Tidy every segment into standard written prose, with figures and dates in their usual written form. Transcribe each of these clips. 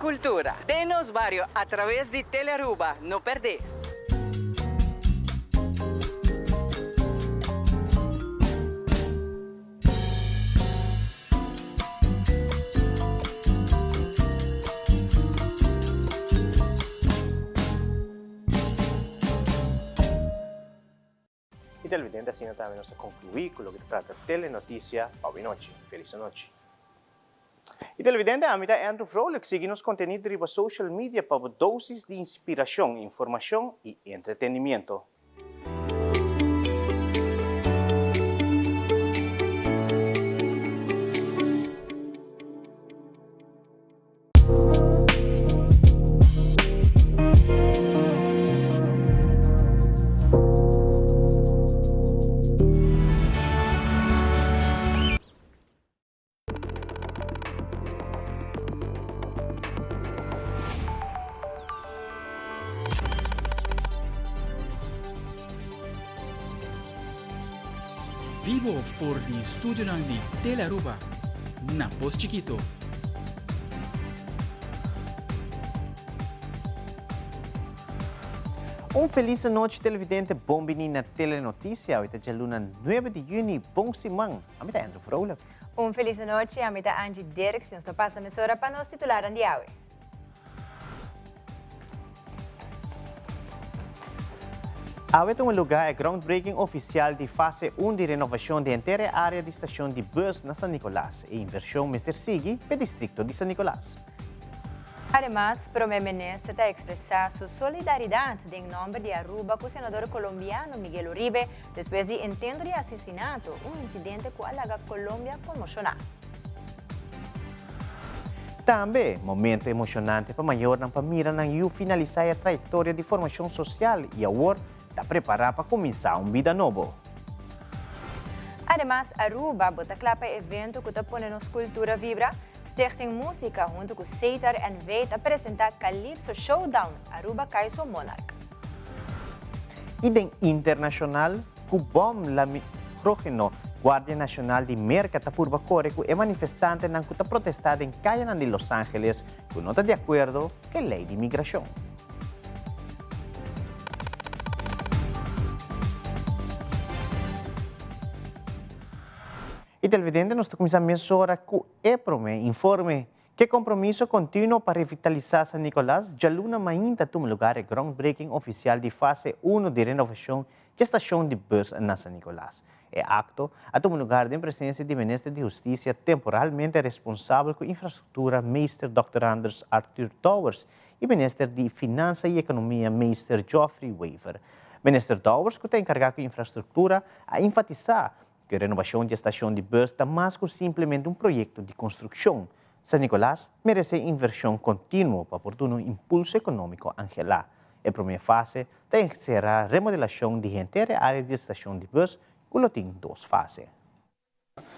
Cultura den nos bario a traves di Telearuba, no perde! Y televidente asina tambe nos a conclui cu loke ta trata Telenoticia pa awe nochi. Feliz anochi. Y televidente ami ta Andrew Vrolijk sigui nos contenido riba social media pa bo dosis di inspiracion, informacion y entretenimiento. Bibo for di studionan di Telearuba na Pos Chikito. Un feliz anochi televidente, bon bini na Telenoticia. Awe ta djaluna 9 di juni. Bon siman. Ami ta Andrew Vrolijk. Un feliz anochi, ami ta Angie Dirks. Nos ta pasa mesora pa nos titularnan di awe. Awe tuma lugá e groundbreaking ofisial di fase un di renovashon di henter e área di stashon di bùs na San Nicolas. E invershon mester sigui p'e distrikto di San Nicolas. Ademas, Prome Minister ta ekspresá su solidaridat den nòmber di Aruba ku senador kolombiano Miguel Uribe despues di intento di asesinato, un insidente ku a laga Colombia konmoshoná. Tambe, momento emocionante pa mayornan pa mira nan yu finalisa e trayectoria di formacion social y awor ta prepara pa cuminsa un bida nobo. Ademas, Aruba, bo ta cla pa e evento cu ta pone nos cultura vibra? Stichting Musica hunto cu Setar NV ta presenta Calypso Showdown, Aruba Kaiso Monarch. Y den internacional, Ku bòm lamicrógeno, Guardia Nashonal di Merka ta purba kore ku e manifestantenan ku ta protestá den kayanan di Los Angeles ku no ta di akuerdo ku e lei di migrashon. I televidente nos ta kuminsá mesora ku e promé informe. Ke kompromiso kontinuo pa revitalisá San Nicolas, djaluna mainta tuma lugar e groundbreaking ofisial di fase uno di renovashon dje stashon di bus na San Nicolas. E akto a tuma lugar den presensia di Minister di Hustisia temporalmente responsabel ku infrastruktura Meester Dòkter Anders Arthur Dowers i Minister di Finansa i Ekonomia Meester Geoffrey Wever. Minister Dowers ku ta enkargá ku infrastruktura a enfatisá Ku e renobashon di e stashon di bus ta mas ku simplemente un proyekto di konstrukshon. San Nicolas meresé invershon kontinuo pa por duna un impulso ekonómiko anhelá. E promé fase ta enserá remodelashon di henter e área di e stashon di bus ku lo tin dos fase.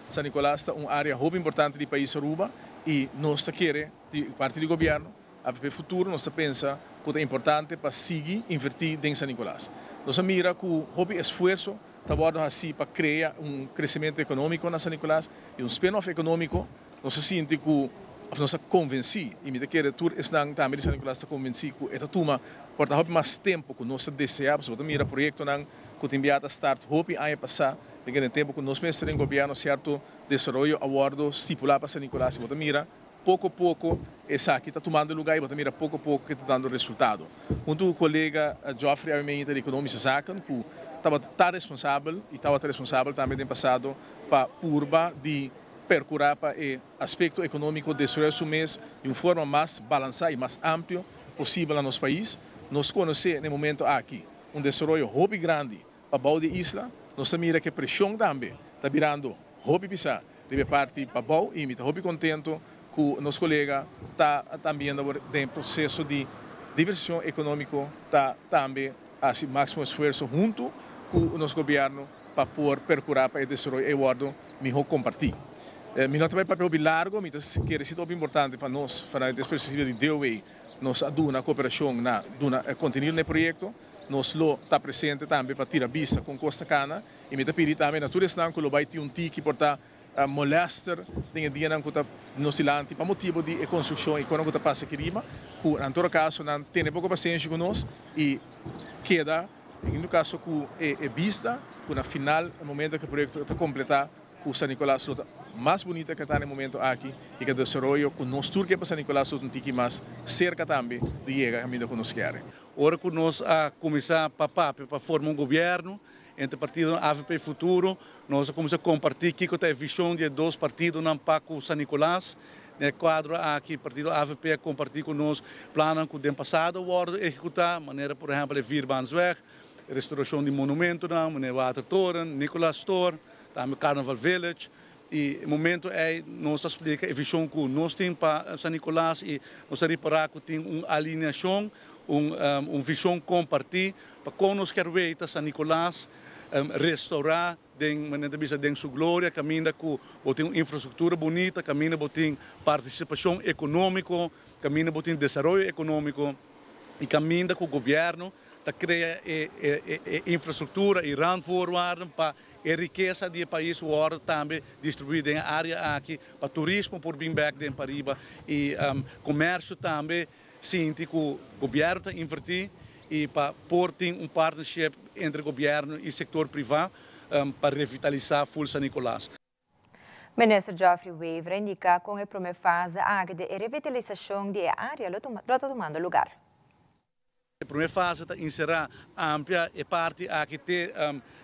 San Nicolas ta un área hopi importante di pais Aruba i nos ta kere di parti di gobièrnu Avp Futuro nos ta pensa ku ta importante pa sigui invertí den San Nicolas. Nos a mira ku hopi esfuerso ta wòrdu hasí pa krea un kresementu ekonómiko na San Nicolas i un spin-off ekonómiko. Nos a sinti ku òf nos a konvensí i mi ta kere tur esnan tambe di San Nicolas ta konvensí ku e ta tuma por ta hopi mas tempu ku nos ta deseá pasobra bo ta mira proyektonan ku tin bia ta start hopi aña pasá den kende tempu ku nos mester den gobièrnu sierto desaroyo a wòrdu stipulá pa San Nicolas i bo ta mira Poko poko esaki ta tumando luga y bo ta mira poko poko ke ta dando resultado. Hunto ku kolega Geoffrey Abimeñita di Ekonomische Zaken ku tabata ta responsabel y tabata responsabel tambe den pasado pa purba di percura pa e aspecto economico desaroya su mes di un forma mas balansa y mas amplio posibel na nos pais. Nos conoce na e momento aki un desaroyo hopi grandi Pa bou di isla nos ta mira ku e preshon tambe ta birando hopi pisá riba e parti pa bou i mi ta hopi kontento ku nos kolega ta también awor den e proseso di diversificacion ekonómiko ta tambe hasi máksimo esfuerso huntu ku nos gobièrnu pa por perkurá pa e desaroyo ei wòrdu mihó kompartí. Mi no ta bai papia hopi largo, mi ta kere si ta hopi importante pa nos vanuit e perspektiva di DOW nos a duna kooperashon na duna kontenido na e proyekto. Nos lo ta presente tambe pa tira bista con cos ta cana y mi ta pidi tambe na tur esnan cu lo bay tin un tiki por ta Molester den e dianan ku ta nos dilanti pa motibu di e konstrukshon i kono ku ta pasa aki riba, ku nan todo kaso nan tene poko pasenshi ku nos i keda en todo kaso ku e bista ku na final e momento ku e proyekto ta kompletá ku San Nicolas lo ta mas bunita ke ta na e momento aki i ku e desaroyo ku nos tur ke pa San Nicolas lo ta un tiki mas serka tambe di yega kaminda ku nos kere. Ora ku nos a kuminsá pa papia pa forma un gobièrnu entre partidonan avp i Futuro, nos a kuminsá kompartí kiko ta e vishon di e dos partidonan pa ku San Nicolas. Den e kuadro aki partido avp a kompartí ku nos plannan ku den pasado a wòrdu ehekutá, manera por ehèmpel e Vierbaansweg, restaurashon di monumentonan, manera Watertoren, Nicolaas Store, tambe Carnaval Village. I e momento ei nos a splika e vishon ku nos tin pa San Nicolas i nos a ripará ku tin un alineashon, un un vishon kompartí pa kon nos kier weta San Nicolas restourá den, manera ta bisa, den su gloria, kaminda ku bo tin un infrastruktura bunita, kaminda bo tin partisipashon ekonómiko, kaminda bo tin desaroyo ekonómiko i kaminda ku gobièrnu ta krea e e infrastruktura i randvoorwaarden pa E rikesa di e pais wòrdu tambe distribuí den e área aki pa turismo por bin bèk den pariba i komèrsio tambe sinti ku gobièrnu ta invertí i pa por tin un partnership entre gobièrnu i sektor privá pa revitalisá ful San Nicolas. Minister Geoffrey Wever a indiká kon e promé fase aki di e revitalisashon di e área lo ta tumando lugar. E promé fase ta enserá amplia e parti aki te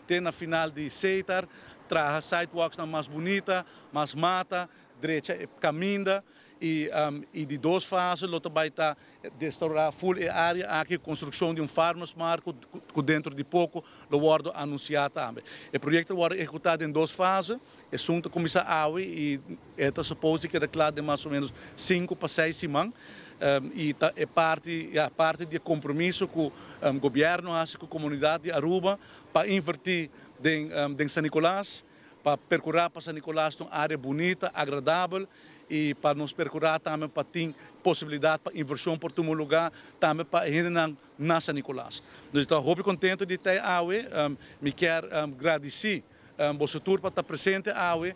te na final di Setar, traha sidewalksnan mas bunita, mas mata, drecha e kaminda i i di dos fase lo ta bai ta restaurá ful e área aki ku konstrukshon di un farmers market ku dentro di poko lo wòrdu anunsiá tambe. E proyekto a wòrdu ehekutá den dos fase, esun ta kuminsá awe i e ta supos di keda kla den mas o ménos sinku pa seis siman. Y ta e parti, ya, parti di e compromiso cu gobierno a haci cu comunidad di Aruba pa inverti den den San Nicolas, pa percura pa San Nicolas ta un area bunita, agradabel y pa nos percura tambe pa tin posibilidad pa inversion por tuma lugar tambe pa e hendenan na San Nicolas. Nos ta hopi contento di ta awe, mi kier gradici Boso tur pa ta presente awe,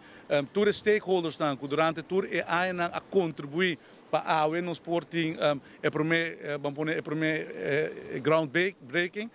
tur e stakeholdersnan ku durante tur e añanan a kontribuí pa awe nos por tin e promé, ban pone e promé ground breaking,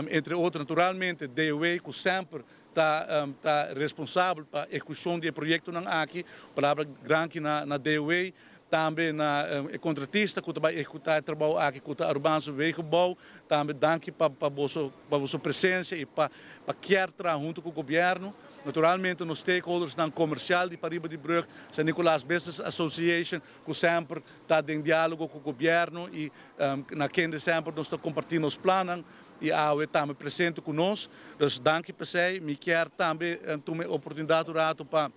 entre otro naturalmente DOW ku semper ta ta responsabel pa ehekushon di e proyektonan aki, palabra granki na na DOW, tambe na e kontratista ku ta bai ehekutá e trabou aki ku ta Arubaanse Wegenbouw, tambe danki pa pa boso pa boso presensia i pa pa kier traha huntu ku gobièrnu. Naturalmente nos stakeholdersnan komersial di pariba di brug, San Nicolaas Business Association ku semper ta den diálogo ku gobièrnu i na kende semper nos ta kompartí nos plannan i awe tambe presente ku nos. Dus danki p'esei. Mi kier tambe tuma e oportunidat un ratu pa.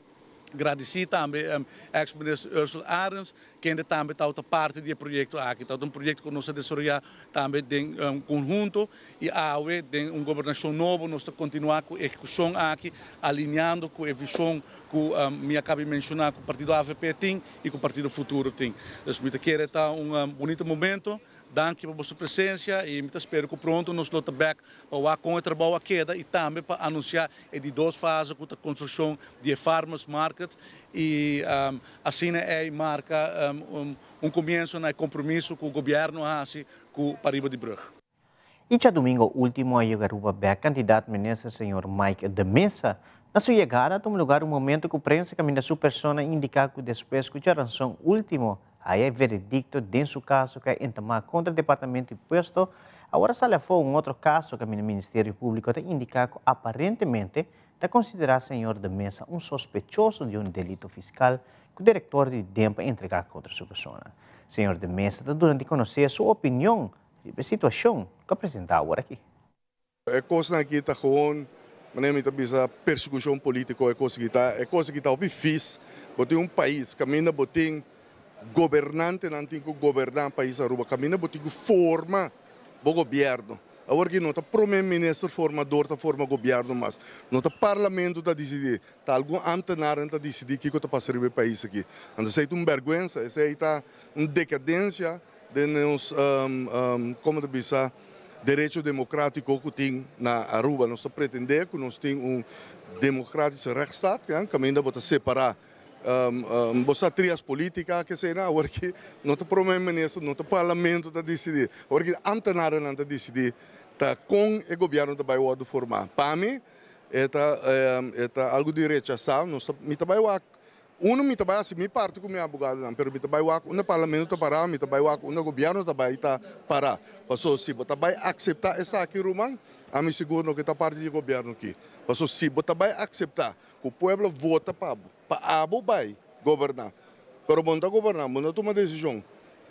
Gradisí tambe ex minister Ursell Arends, kende tambe tabata parti di e proyekto aki. Tabata un proyekto ku nos a desaroyá tambe den konhunto i awe den un gobernashon nobo nos ta kontinuá ku e ehekushon aki, alineando ku e vishon ku mi a kaba di menshoná ku partido avp tin i ku partido Futuro tin. Dus mi ta kere ta un bunito momento. Danki pa boso presencia y mi ta spera cu pronto nos lo ta bek pa wak con e trabou a keda y tambe pa anuncia e di dos fase cu ta construccion di e Farmers Market y asina ey marca un comienzo na e compromiso cu gobierno a haci cu pariba di brug. Y djadomingo ultimo a yega Aruba bek candidat minister señor Mike de Meza. Na su yegada a tuma lugar un momento cu prensa caminda su persona indica cu despues cu djaranson ultimo Haya e veredicto den su caso cu a entamá contra Departamento di Impuesto, awor a sali afó un otro caso caminda Ministerio Público ta indica cu aparentemente ta considera señor de Meza un sospechoso di un delito fiscal cu director di DEMP a entrega contra su persona. Señor de Meza ta duna di conoce su opinion riba e situacion cu a presenta awor aki. E kosnan aki ta gewoon, manera mi ta bisa, persekushon polítiko e kos aki ta. E kos aki ta hopi fis. Bo tin un pais kaminda bo tin gobernantenan tin ku goberná pais Aruba, kaminda bo tin ku forma bo gobièrnu. Awor aki no ta prome minister formador ta forma gobièrnu mas. No ta parlamento ta disidí, ta algun ámtenarnan ta disidí kiko ta pasa riba e pais aki. Anto esei ta un bèrgwensa, esei ta un dekadensia den nos, komo ta bisa, derecho democratico cu tin na Aruba. Nos ta pretende cu nos tin un democratische rechtsstaat, ja, caminda bo ta separa bo sa trias politica ke esey nan. Awor ki no ta prome minister, no ta parlamento ta dicidi. Awor ki ambtenarennan ta dicidi ta con e gobierno ta bay wordo forma. Pa mi e ta e ta algo di rechasa. Nos ta mi ta bay wak uno mi ta bay haci mi parti cu mi abogadonan, pero mi ta bay wak unda parlamento ta para, mi ta bay wak unda gobierno ta bay ta para. Paso si bo ta bay acepta esaki, ruman, ami sigur no ke ta parti di gobierno aki. Paso si bo ta bay acepta cu pueblo vota pa bo, pa abo bay goberna, pero bo no ta goberna, bo no ta tuma decision.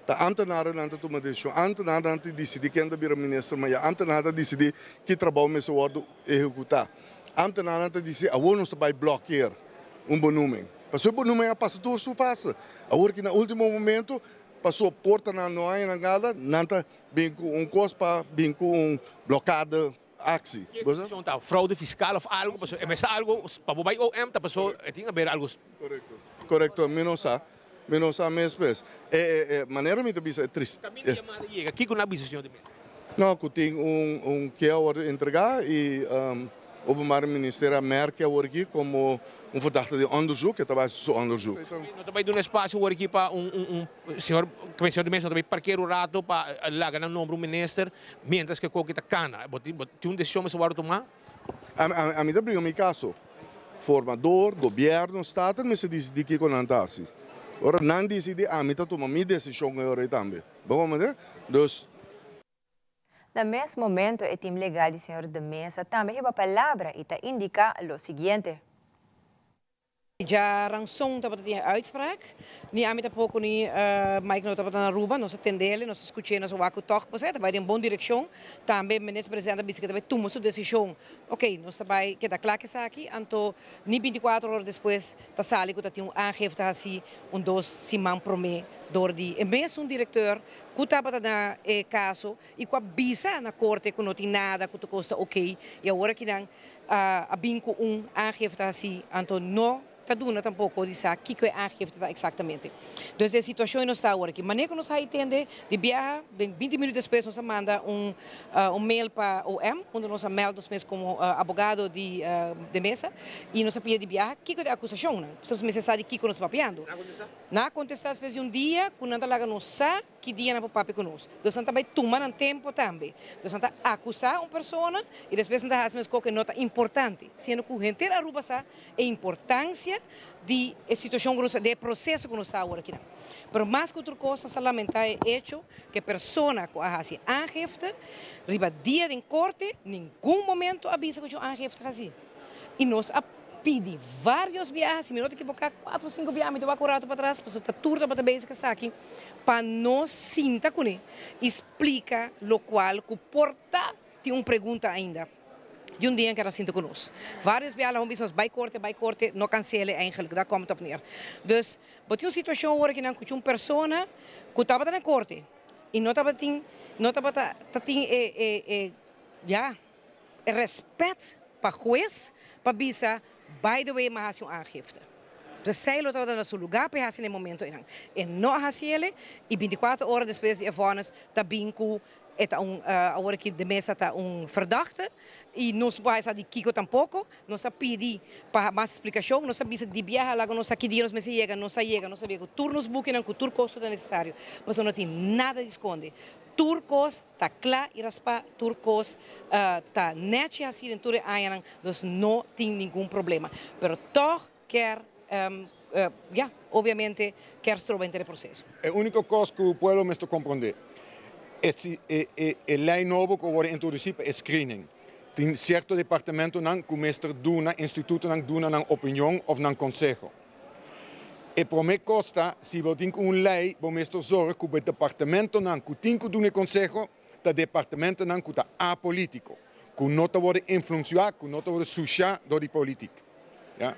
Ta ambtenarennan ta tuma decision. Ambtenarennan ta dicidi ken ta bira minister maya. Ambtenarennan ta dicidi ki trabou mester wordo ehecuta. Ambtenarennan ta dicidi awor nos ta bay blokkeer un benoeming. Pasobra e benoeming a pasa tur su fase. Awor ki na ultimo momento paso portanan no haña nan gada, nan ta bin cu un cos pa bin cu un blokade actie. Ki acusacion ta? Fraude fiscal of algo? Pasobra e mester algo pa bo bay OM ta pasobra e tin haber algo. Correcto, correcto. Mi no sa. Mi no sa mes pues. E e e manera mi ta bisa e trist. Caminda yamada yega, kico nan a bisa señor de Meza? No, cu tin un un ke a wordo entrega y Openbaar Ministerio a merke awor aki como un verdachte di onderzoek, e ta bay haci su onderzoek. No ta bay duna espacio awor aki pa un un un señor, señor de Meza no ta bay parkeer un rato pa laga nan nombra un minister mientras ke koki ta cana. Bo tin bo tin un decision mester wordo tuma? Ami ta bringa mi caso. Formador, gobierno, Staten mester dicidi kico nan ta haci. Ora nan dicidi ami ta tuma mi decision e ora ey tambe. Bo comprende? Dus. Na mes momento e team legal di señor De Meza tambe hiba palabra y ta indica lo siguiente. Djaranson tabata tin e uitspraak. Ni ami tampoko ni Mike no tabata na Aruba. Nos a tendele, nos a skuch'é, nos a wak ku tòg pues e ta bai den bon direkshon. Tambe Minister Presidente a bisa ku e ta bai tuma su desishon. Oké, nos ta bai keda kla ku esaki. Anto ni bintikuater ora despues ta sali ku ta tin un aangifte hasi un dos siman promé dor di e mesun direkteur ku tabata na e kaso i ku a bisa na korte ku no tin nada, ku tur kos ta oké. I awor akinan a bin ku un aangifte hasi, anto no ta duna tampoko di sa kiko e aangifte ta eksaktamente. Dus e situashon nos ta awor aki. Manera ku nos a tende di biaha, den binti minuut despues nos a manda un un mail pa OM, unda nos a meld nos mes komo abogado di de mesa i nos a pidi di biaha kiko ta e akusashonnan. Pasobra nos mester sa di kiko nos ta papiando. Nan a kontestá despues di un dia ku nan ta laga nos sa Ki dia nan por papia ku nos? Dus nan ta bai tuma nan tempu tambe. Dus nan ta akusá un persona i despues nan ta hasi meskos ku no ta importante, siendo ku henter Aruba sa e importansia di e situashon ku nos ta, di e proseso ku nos ta awor akinan. Pero mas ku tur kos nos ta lamentá e echo ku e persona ku a hasi aangifte riba dia den korte ningun momento a bisa ku dje un aangifte hasi. I nos a pidi varios biaha, si mi no ta ekiboká kuatro o sinku biaha, mi ta wak un ratu patras, pasobra ta tur tabata bezig esaki, pa nos sinta kuné i splika lokual ku por ta tin un pregunta ainda di un dia en keda sinta ku nos. Varios biaha la hon bisa nos bai korte, bai korte, no kansele eigenlijk, daar komt het op neer. Dus bo tin un situashon awor akinan ku un persona ku tabata na korte i no tabatin no tabata ta tin e e e ya e rèspèt pa hues pa bisa by the way m'a hasi un aangifte. Esei lo tabata na su lugá pa e hasi na e momento einan. E no a hasi el i bintikuater ora despues di e vònis ta bin ku e ta un awor aki de mesa ta un verdachte i nos por haya sa di kiko tampoko. Nos a pidi pa mas splikashon, nos a bisa di biaha laga nos sa ki dia nos mester yega, nos a yega, nos a bia ku tur nos bukinan, ku tur kos ku ta nesesario, pasobra no tin nada di skonde. Tur kos ta kla i raspá, tur kos ta nèchi hasí den tur e añanan, dus no tin ningun problema. Pero tòg kier, ya, obviamente kier stroba henter e proseso. E úniko kos ku pueblo mester komprondé e si e e e lei nobo ku a wòrdu introdusí pa e screening. Tin sierto departamentonan ku mester duna institutonan duna nan opinion òf nan konseho. E promé kos ta, si bo tin ku un lei, bo mester zorg ku bo e departamentonan ku tin ku duna e konseho ta departamentonan ku ta apolítiko, ku no ta wòrdu influensiá, ku no ta wòrdu susha dor di politik. Ya,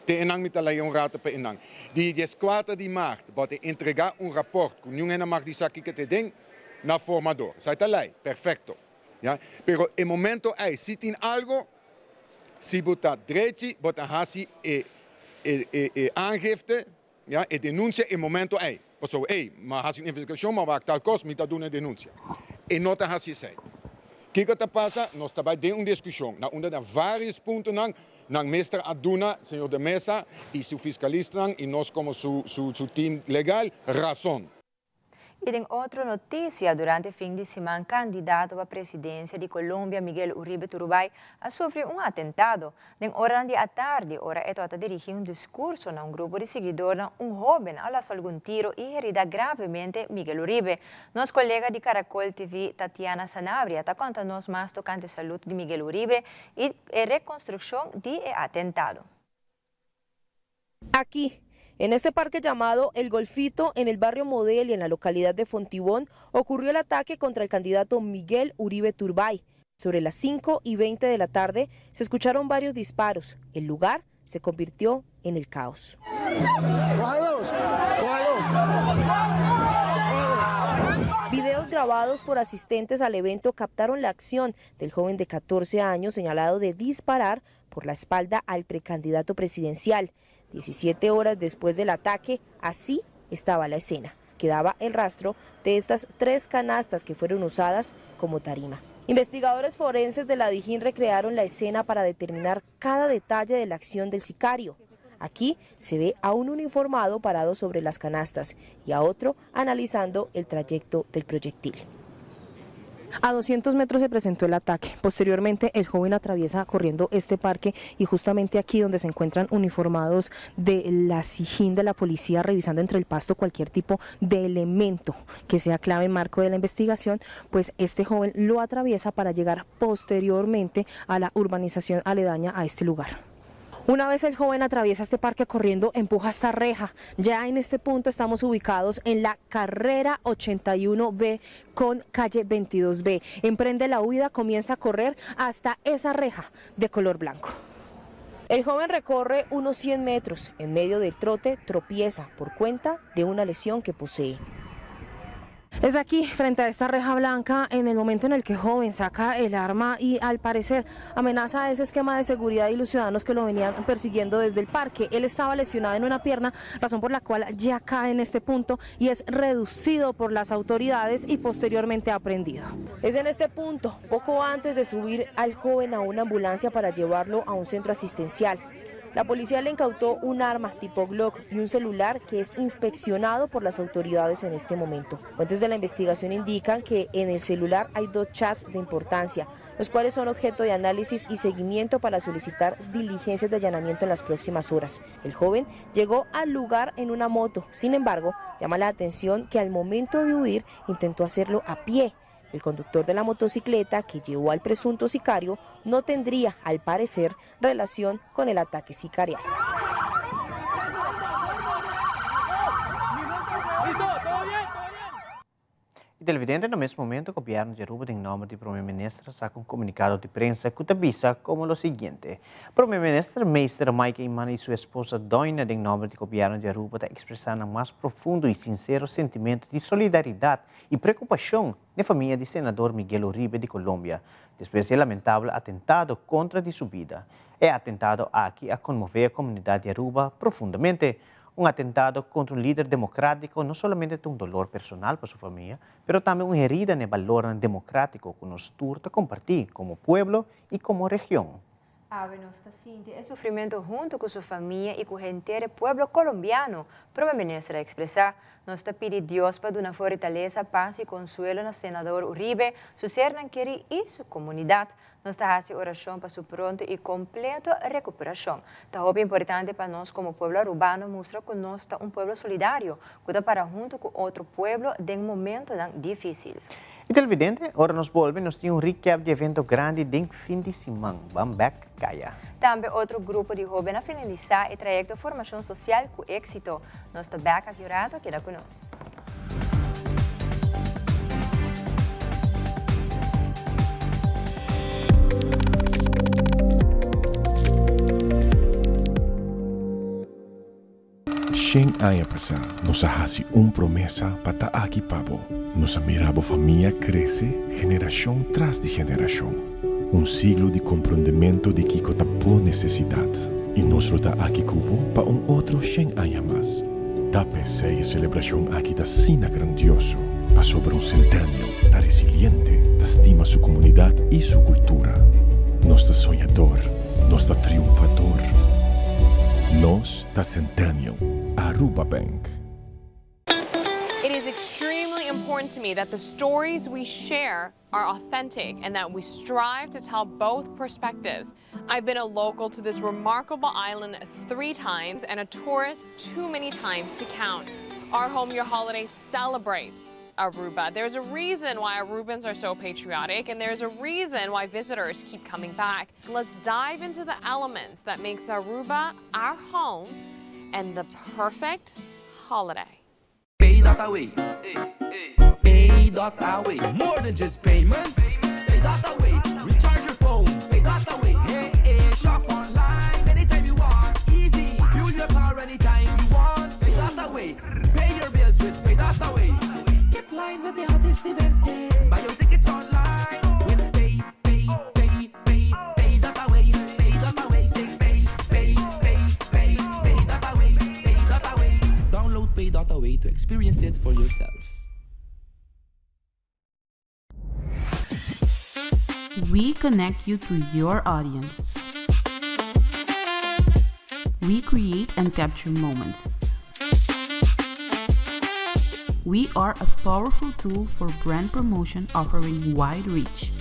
te enan mi ta lei un rato pa enan. Di dieskuater di mart bo ta entregá un rapòrt ku niun hende mag di sa kiko ta den na formador. Esei ta lei, perfekto. Ya, pero e momento ei si tin algo, Si bo ta drechi, bo ta hasi e e e aangifte, ya, e denuncia e momento ei. Pasobra, ey, mi a hasi un investigacion, mi a wak tal cos, mi ta duna e denuncia. E no ta hasi esei. Kiko ta pasa? Nos ta bai den un diskushon na unda na vários puntonan nan mester a duna señor de Meza i su fiskalistanan i nos komo su su team legal rason. I den otro notisia, durante fin di siman kandidato pa presidensia di Colombia Miguel Uribe Turbay a sufri un atentado. Den oranan di atardi, ora e tabata dirigí un diskurso na un grupo di siguidornan, un hóben a lasa algun tiro i herida gravemente Miguel Uribe. Nos kolega di Caracol TV, Tatiana Sanabria, ta konta nos mas tokante salud di Miguel Uribe i e rekonstrukshon di e atentado. Aquí, en este parque llamado El Golfito, en el barrio Model y en la localidad de Fontibón, ocurrió el ataque contra el candidato Miguel Uribe Turbay. Sobre las 5 y 20 de la tarde se escucharon varios disparos. El lugar se convirtió en el caos. Videos grabados por asistentes al evento captaron la acción del joven de 14 años señalado de disparar por la espalda al precandidato presidencial. 17 horas después del ataque, así estaba la escena. Quedaba el rastro de estas tres canastas que fueron usadas como tarima. Investigadores forenses de la Dijín recrearon la escena para determinar cada detalle de la acción del sicario. Aquí se ve a un uniformado parado sobre las canastas y a otro analizando el trayecto del proyectil. A 200 metros se presentó el ataque. Posteriormente, el joven atraviesa corriendo este parque y justamente aquí donde se encuentran uniformados de la SIJIN de la policía revisando entre el pasto cualquier tipo de elemento que sea clave en marco de la investigación, pues este joven lo atraviesa para llegar posteriormente a la urbanización aledaña a este lugar. Una vez el joven atraviesa este parque corriendo, empuja esta reja. Ya en este punto estamos ubicados en la carrera 81B con calle 22B. Emprende la huida, comienza a correr hasta esa reja de color blanco. El joven recorre unos 100 metros. En medio del trote tropieza por cuenta de una lesión que posee. Es aquí, frente a esta reja blanca, en el momento en el que joven saca el arma y al parecer amenaza a ese esquema de seguridad y los ciudadanos que lo venían persiguiendo desde el parque. Él estaba lesionado en una pierna, razón por la cual ya cae en este punto y es reducido por las autoridades y posteriormente aprehendido. Es en este punto, poco antes de subir al joven a una ambulancia para llevarlo a un centro asistencial. La policía le incautó un arma tipo Glock y un celular que es inspeccionado por las autoridades en este momento. Fuentes de la investigación indican que en el celular hay dos chats de importancia, los cuales son objeto de análisis y seguimiento para solicitar diligencias de allanamiento en las próximas horas. El joven llegó al lugar en una moto, sin embargo, llama la atención que al momento de huir intentó hacerlo a pie. El conductor de la motocicleta que llevó al presunto sicario no tendría, al parecer, relación con el ataque sicarial. Televidente, na mes momento, gobierno di Aruba den nomber di Prome Minister a saca un comunicado di prensa cu ta bisa como lo siguiente, Prome Minister Meester Mike Eman y su esposa Doina den nomber di gobierno di Aruba ta expresa nan mas profundo y sincero sentimento di solidaridad y preocupacion n'e famia di Senador Miguel Uribe di Colombia, despues di e lamentable atentado contra di su bida. E atentado aki a conmove e comunidad di Aruba profundamente. Un atentado contra un lider democratico no solamente ta un dolor personal pa su famia, pero tambe un herida n'e balornan democratico cu nos tur ta comparti como pueblo y como region. Awe nos ta sinti e sufrimento hunto cu su famia y cu henter e pueblo Colombiano, Prome Minister a expresa. Nos ta pidi Dios pa duna fortaleza, paz y consuelo na Senador Uribe, su sernan keri y su comunidad. Nos ta haci oracion pa su pronto y completo recuperacion. Ta hopi importante pa nos como pueblo Arubano mustra cu nos ta un pueblo solidario, cu ta para hunto cu otro pueblo den momentonan dificil. Y televidente, ora nos bolbe nos tin un recap di evento grandi den fin di siman. Ban bek caya. Tambe otro grupo di hoben a finalisa e trayecto formacion social cu exito. Nos ta bek aki un rato, keda cu nos. Shen aña pasá nos a hasi un promesa pa ta aki pa bo. Nos a mira bo famia krese generashon tras di generashon. Un siglo di komprondementu di kiko ta bo nesesidat. I nos lo ta aki ku bo pa un otro shen aña mas. Ta p'esei e selebrashon aki ta asina grandioso. Pasobra un Centennial ta resiliente, ta stima su comunidad y su cultura. Nos ta soñador, nos ta triunfador. Nos ta Centennial. Aruba Bank. It is extremely important to me that the stories we share are authentic and that we strive to tell both perspectives. I've been a local to this remarkable island three times and a tourist too many times to count. Our Home Your Holiday celebrates Aruba. There's a reason why Arubans are so patriotic and there's a reason why visitors keep coming back. Let's dive into the elements that makes Aruba our home and the perfect holiday. Pay.away. Pay.away. More than just payments. Pay.away. Recharge your phone. Pay.away. Hey, hey. Shop online anytime you want. Easy. Fuel your car anytime you want. Pay.away. Pay your bills with Pay.away. Skip lines at the hottest events. Yeah. Buy your tickets online with Pay, Pay, Pay, Pay, Pay.away. Pay.away. Say pay, pay, pay, pay, pay.away. Pay.away. Download Pay.away to experience it for yourself. We connect you to your audience. We create and capture moments. We are a powerful tool for brand promotion offering wide reach.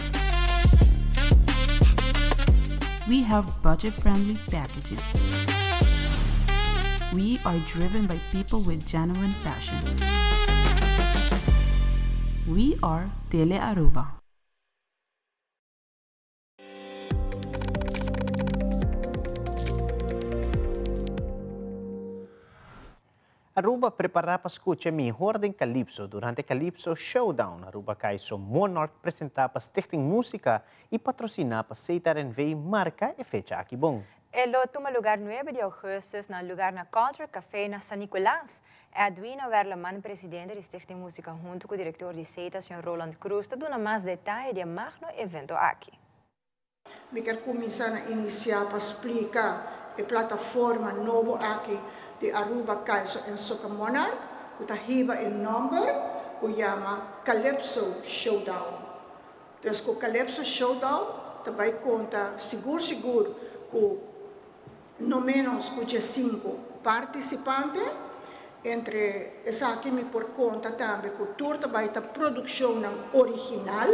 We have budget-friendly packages. We are driven by people with genuine passion. We are Tele Aruba. Aruba prepara pa scucha mihor den Calypso durante Calypso Showdown. Aruba Caiso Monarch presenta pa Stichting Musica y patrocina pa Setar NV marca e fecha aki bon. E lo tuma lugar 9 di augustus na lugar na Culture Café na San Nicolas. Edwina Werleman, presidente di Stichting Musica hunto cu director di CETA, señor Roland Cruz, ta duna mas detaye di e magno evento aki. Mi kier cuminsa na inicia pa splica e plataforma nobo aki di Aruba Caiso en Soca Monarch cu ta hiba e nomber cu yama Calypso Showdown. Dus cu Calypso Showdown ta bay conta sigur sigur cu no menos cu diescinco participante. Entre esaki mi por conta tambe cu tur ta bay ta produccionnan original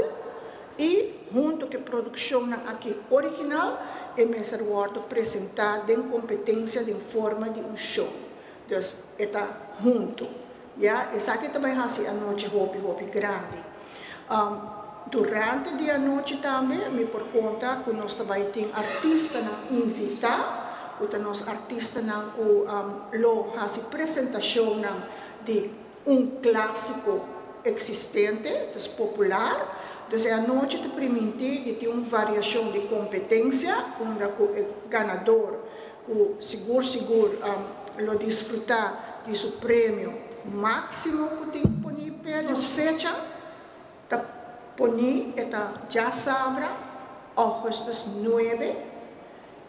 y hunto cu e produccionnan aki original e mester wordo presenta den competencia den forma di un show. Dus e ta hunto. Ya, esaki ta bay haci anochi hopi hopi grandi. Durante di anochi tambe mi por conta cu nos ta bay tin artistanan invita, cu ta nos artistanan cu lo haci presentacionnan di un clasico existente, dus popular. Dus e anochi ta priminti di tin un variacion di competencia unda cu e ganador cu sigur sigur lo disfruta di su premio maximo cu tin poni p'e. Nos fecha ta poni e ta djasabra augustus nuebe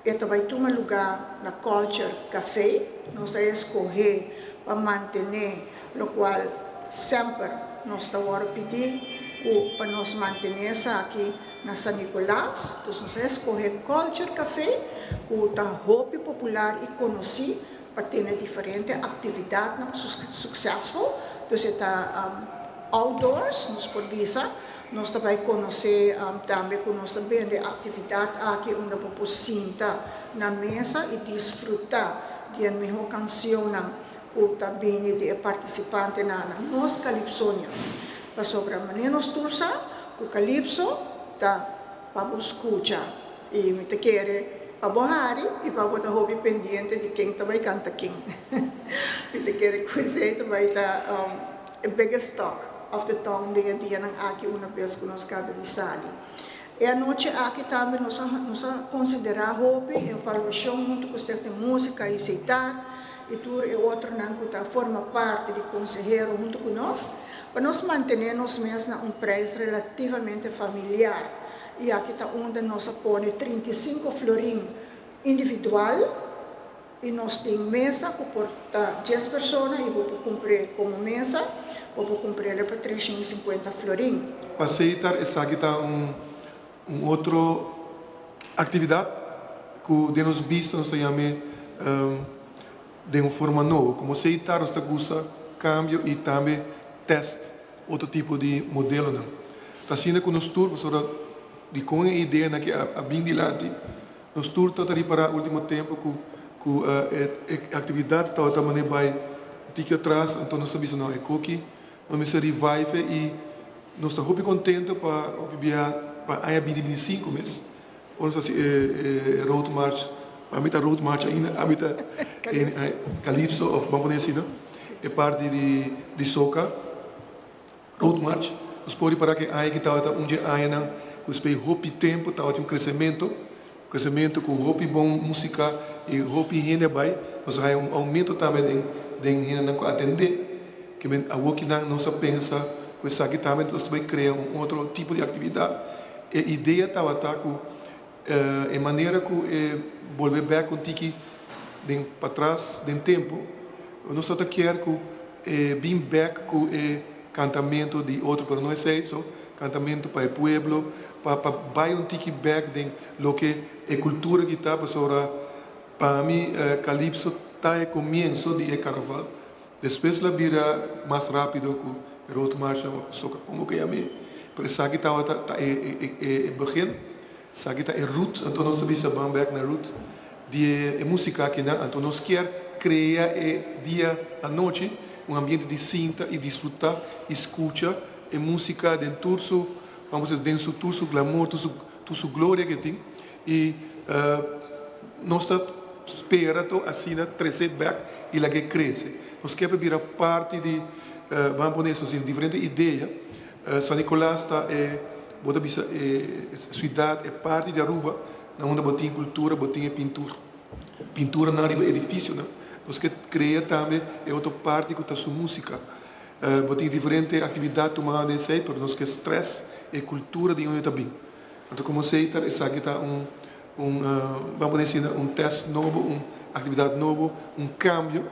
e ta bai tuma luga na Culture Cafe. Nos a escohe pa mantene locual semper nos ta worde pidi cu pa nos mantene esaki na San Nicolas. Dus nos a escohe Culture Cafe cu ta hopi popular y conoci pa tene diferente actividadnan succesful. Dus e ta outdoors, nos por bisa. Nos ta bay conoce tambe cu nos ta bende actividad aki unda bo por sinta na mesa y disfruta di e miho cancionnan cu ta bini di e participantenan, nos Calypsonians. Pasobra manera nos tur sa cu Calypso ta pa bo scucha y mi ta kere pa bo hari y pa bo ta hopi pendiente di ken ta bay canta ken. Mi ta kere cu esey ta bay ta e biggest talk of the town den e dianan aki una bes cu nos caba di sali. E anochi aki tambe nos a nos a considera hopi evaluacion hunto cu Stichting Musica y Seitar y tur e otronan cu ta forma parti di consehero hunto cu nos pa nos mantene nos mes na un prijs relativamente familiar y aki ta unda nos a pone 35 florin individual y nos tin mesa cu por ta dies persona y bo por cumpr'e como mesa. Bo por kumpr'é pa 350 florin. Pa Seitar esaki ta un un otro aktividat ku den nos bista nos ta yam'é den un forma nobo. Komo Seitar nos ta gusta kambio i tambe tèst otro tipo di modelonan. Ta asina ku nos tur, pasobra dikon e ideanan aki a bin dilanti, nos tur ta ta ripará ultimo tempu ku ku e aktividat tabata manera bai un tiki atras, anto nos ta bisa no e koki nos mester revive i nos ta hopi kontento pa hopi biaha pa aña binti binti sinku mes ora nos hasi e road march, ami ta road march ainda, ami ta Calypso of ban pone asina e parti di soca. Road March, nos por ripará ku e aña aki tabata un dje añanan ku spei hopi tempu tabatin un kresementu, kresementu ku hopi bon músika i hopi hende a bai. Nos a haña un oumento tambe den den hendenan ku a atendé. Ke men awokinan nos a pensa ku esaki tambe nos ta bai krea un otro tipo di aktividat. E idea tabata ku e manera ku e bolbe bèk un tiki den patras den tempu, nos tabata kier ku E bin bek ku e kantamento di otro pero no esei so, kantamento pa e pueblo, pa pa bai un tiki bek den loke e kultura ki ta pasobra pa mi kalipso ta e komienso di e karnaval, despues la bira mas rapido ku e road march soka komo ke yam'é pero esaki tabata ta e e begin, esaki ta e root anto nos ta bisa ban bek na root. Di e músika akinan, anto nos kier krea e dia anochi un ambiente di sinta i disfrutá i skucha e músika den tur su, vamos a decir, den su tur su glamour, tur su tur su gloria ke tin i nos ta spera to asina tres'é bèk i lag'é krese. Nos kier pa bira parti di, ban pone eso asina, diferente idea. San Nicolas ta e, bo ta bisa e siudat, e parti di Aruba Na unda bo tin kultura bo tin e pintura. Pinturanan riba edifisionan. Nos ke krea tambe e otro parti ku ta su músika. Bo tin diferente aktividat tumá den esei pero nos ke strès e kultura di unda ta bin. Anto komo esei ta esaki ta un un ban pone asina un tèst nobo, un aktividat nobo, un kambio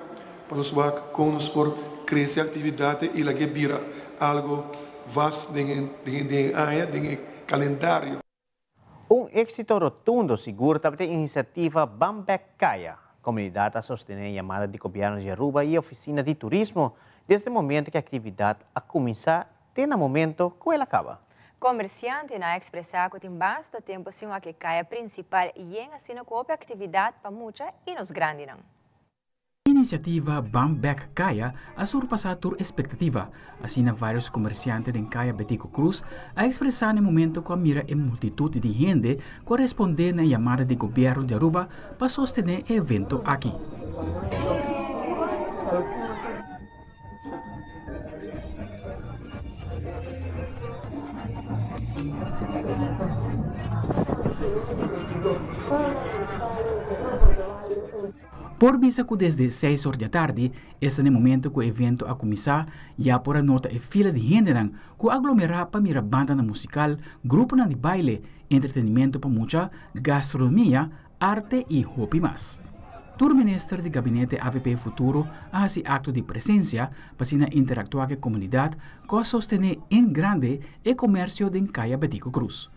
pa nos wak kon nos por krese aktividat i lag'é bira algu vast den den e aña, den e kalendario. Un éxito rotundo sigur tabata e iniciativa Ban Bek Kaya. Comunidad a sostene e yamada di Gobierno di Aruba y Oficina di Turismo desde momento cu e actividad a cuminsa te na momento cu el a caba. Comerciantenan a expresa cu tin basta tempo sin wak e caya principal yen asina cu hopi actividad pa mucha y nos grandinan. Inisiativa Ban Bek Kaya a surpasá tur espektativa, asina vários komersiante den Kaya Betico Cruz a ekspresá na e momento ku a mira e multitut di hende ku a respondé na e yamada di gobièrnu di Aruba pa sostené e evento aki. Por bisa ku desde seis or djatardi, esta na e momento ku e evento a kuminsá, ya por a nota e fila di hendenan ku a aglomerá pa mira bandanan musikal, gruponan di baile, entretenimento pa mucha, gastronomia, arte i hopi mas. Tur minister di gabinete avp Futuro a hasi akto di presensia pa asina interaktuá ku e komunidat ku a sostené en grande e komersio den Kaya Betico Cruz.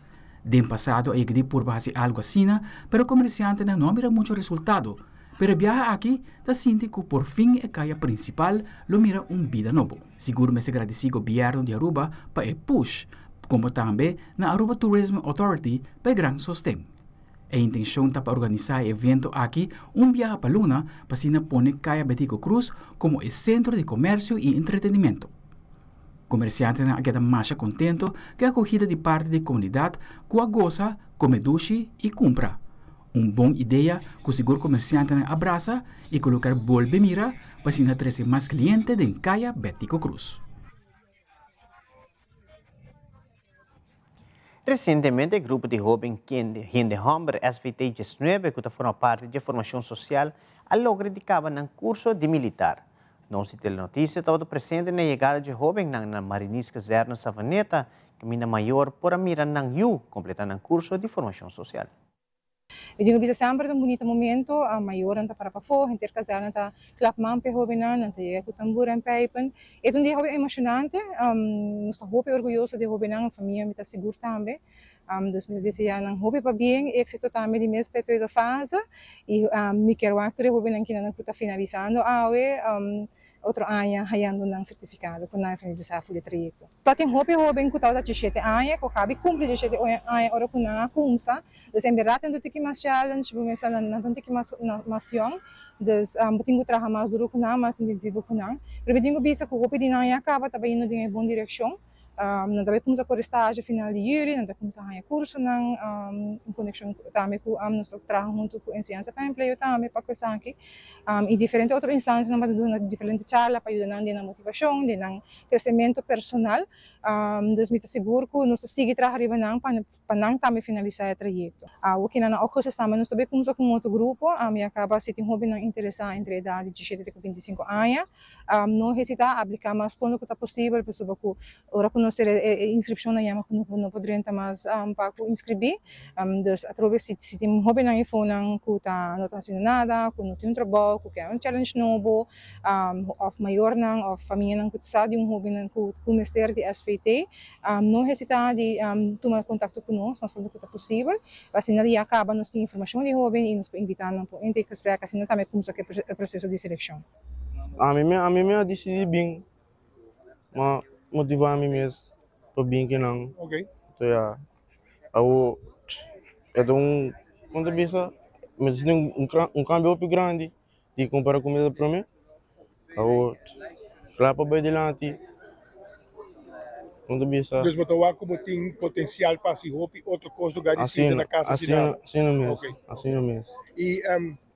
Den pasado a yega di purba hasi algu asina, pero komersiantenan no a mira mucho resultado. Pero e biaha aki ta sinti ku por fin e kaya prinsipal lo mira un bida nobo. Sigur mester gradisí gobièrnu di Aruba pa e push, komo tambe na Aruba Tourism Authority pa e gran sosten. E intenshon ta pa organisá e evento aki un biaha pa luna pa asina pone Kaya Betico Cruz komo e sentro di komersio i entretenimento. Komersiantenan a keda masha kontento ku e akogida di parti di komunidat ku a gosa, kome dushi i kumpra. Un bon idea ku sigur komersiantenan a brasa i ku lo ker bolbe mira pa asina trese mas kliente den Kaya Betico Cruz. Resientemente e grupo di hoben hende homber SVT 19 ku ta forma parti dje formashon sosial a logra di kaba nan kurso di militar. Nos di Telenoticia tabata presente na e yegada dje hobennan na Marinierskazerne Savaneta kaminda mayor por a mira nan yu kompleta nan kurso di formashon sosial. Mi tin ku bisa semper ta un bunita momento, mayornan ta para pafó, henter kazelnan ta klap man pa e hóbennan, nan ta yega ku tambura en pijpen. E ta un dia hopi emoshonante, nos ta hopi orguyoso di e hóbennan, famia mi ta sigur tambe. Dus mi ta desea nan hopi pabien, éksito tambe di mes pa e tweede fase i mi kier wak tur e hóbennan kinan ku ta finalisando awe. Otro aña hayando nan sertifikado ku nan a finalisá ful e trayekto. Ta tin hopi hóben ku tabata diesshete aña ku kabi kumpli diesshete aña ora ku nan a kumsa. Dus en bèrdat nan ta tiki mas challenge, bo mester nan ta un tiki mas mas yòn. Dus bo tin ku traha mas duru ku nan, mas intensivo ku nan. Pero mi tin ku bisa ku hopi di nan ya kaba ta bayendo den e bon direkshon. Nan ta bai kumsa kore stage final di juli, nan ta kumsa haña kursonan en konekshon tambe ku nos ta traha huntu ku Enseñansa pa Empleo tambe pa ku esaki i diferente otro instansianan pa duna diferente charla pa yuda nan den nan motivashon, den nan kresementu personal. Dus mi ta sigur ku nos ta sigui traha riba nan pa pa nan tambe finalisá e trayekto. Awo kina na ougùstus tambe nos ta bai kumsa ku un otro grupo. Mi a kaba si tin hóbennan interesá entre edat di diesshete te ku bintisinko aña. No hesitá apliká mas pronto ku ta posibel pasobra ku ora ku nos sera e inskripshonnan yama ku no por drenta mas pa ku inskribí. Dus atrobe si si tin hóbennan efonan ku ta no ta hasiendo nada, ku no tin un trabou, ku kier un challenge nobo òf mayornan òf famianan ku sa di un hóbennan ku mester di SVT, No hesitá di tuma kontakto ku nos mas pronto ku ta posibel. Asina ya kaba nos tin informashon di hóben i nos por invitá nan pa un intakegesprek asina tambe kumsa ku e proseso di selekshon. Ami mi ami mi a disidí bin, ma motivá mi mes pa bin kinan. Anto ya awo e ta un kon ta bisa mi ta sinti un kambio hopi grandi di kompara ku mi ta promé. Awor, kla pa bai dilanti, no ta bisa. Dus bo ta wak ku bo tin potensial pa hasi hopi otro kos lugar di sinta na kas hasi nada? Asina mes, asina mes. I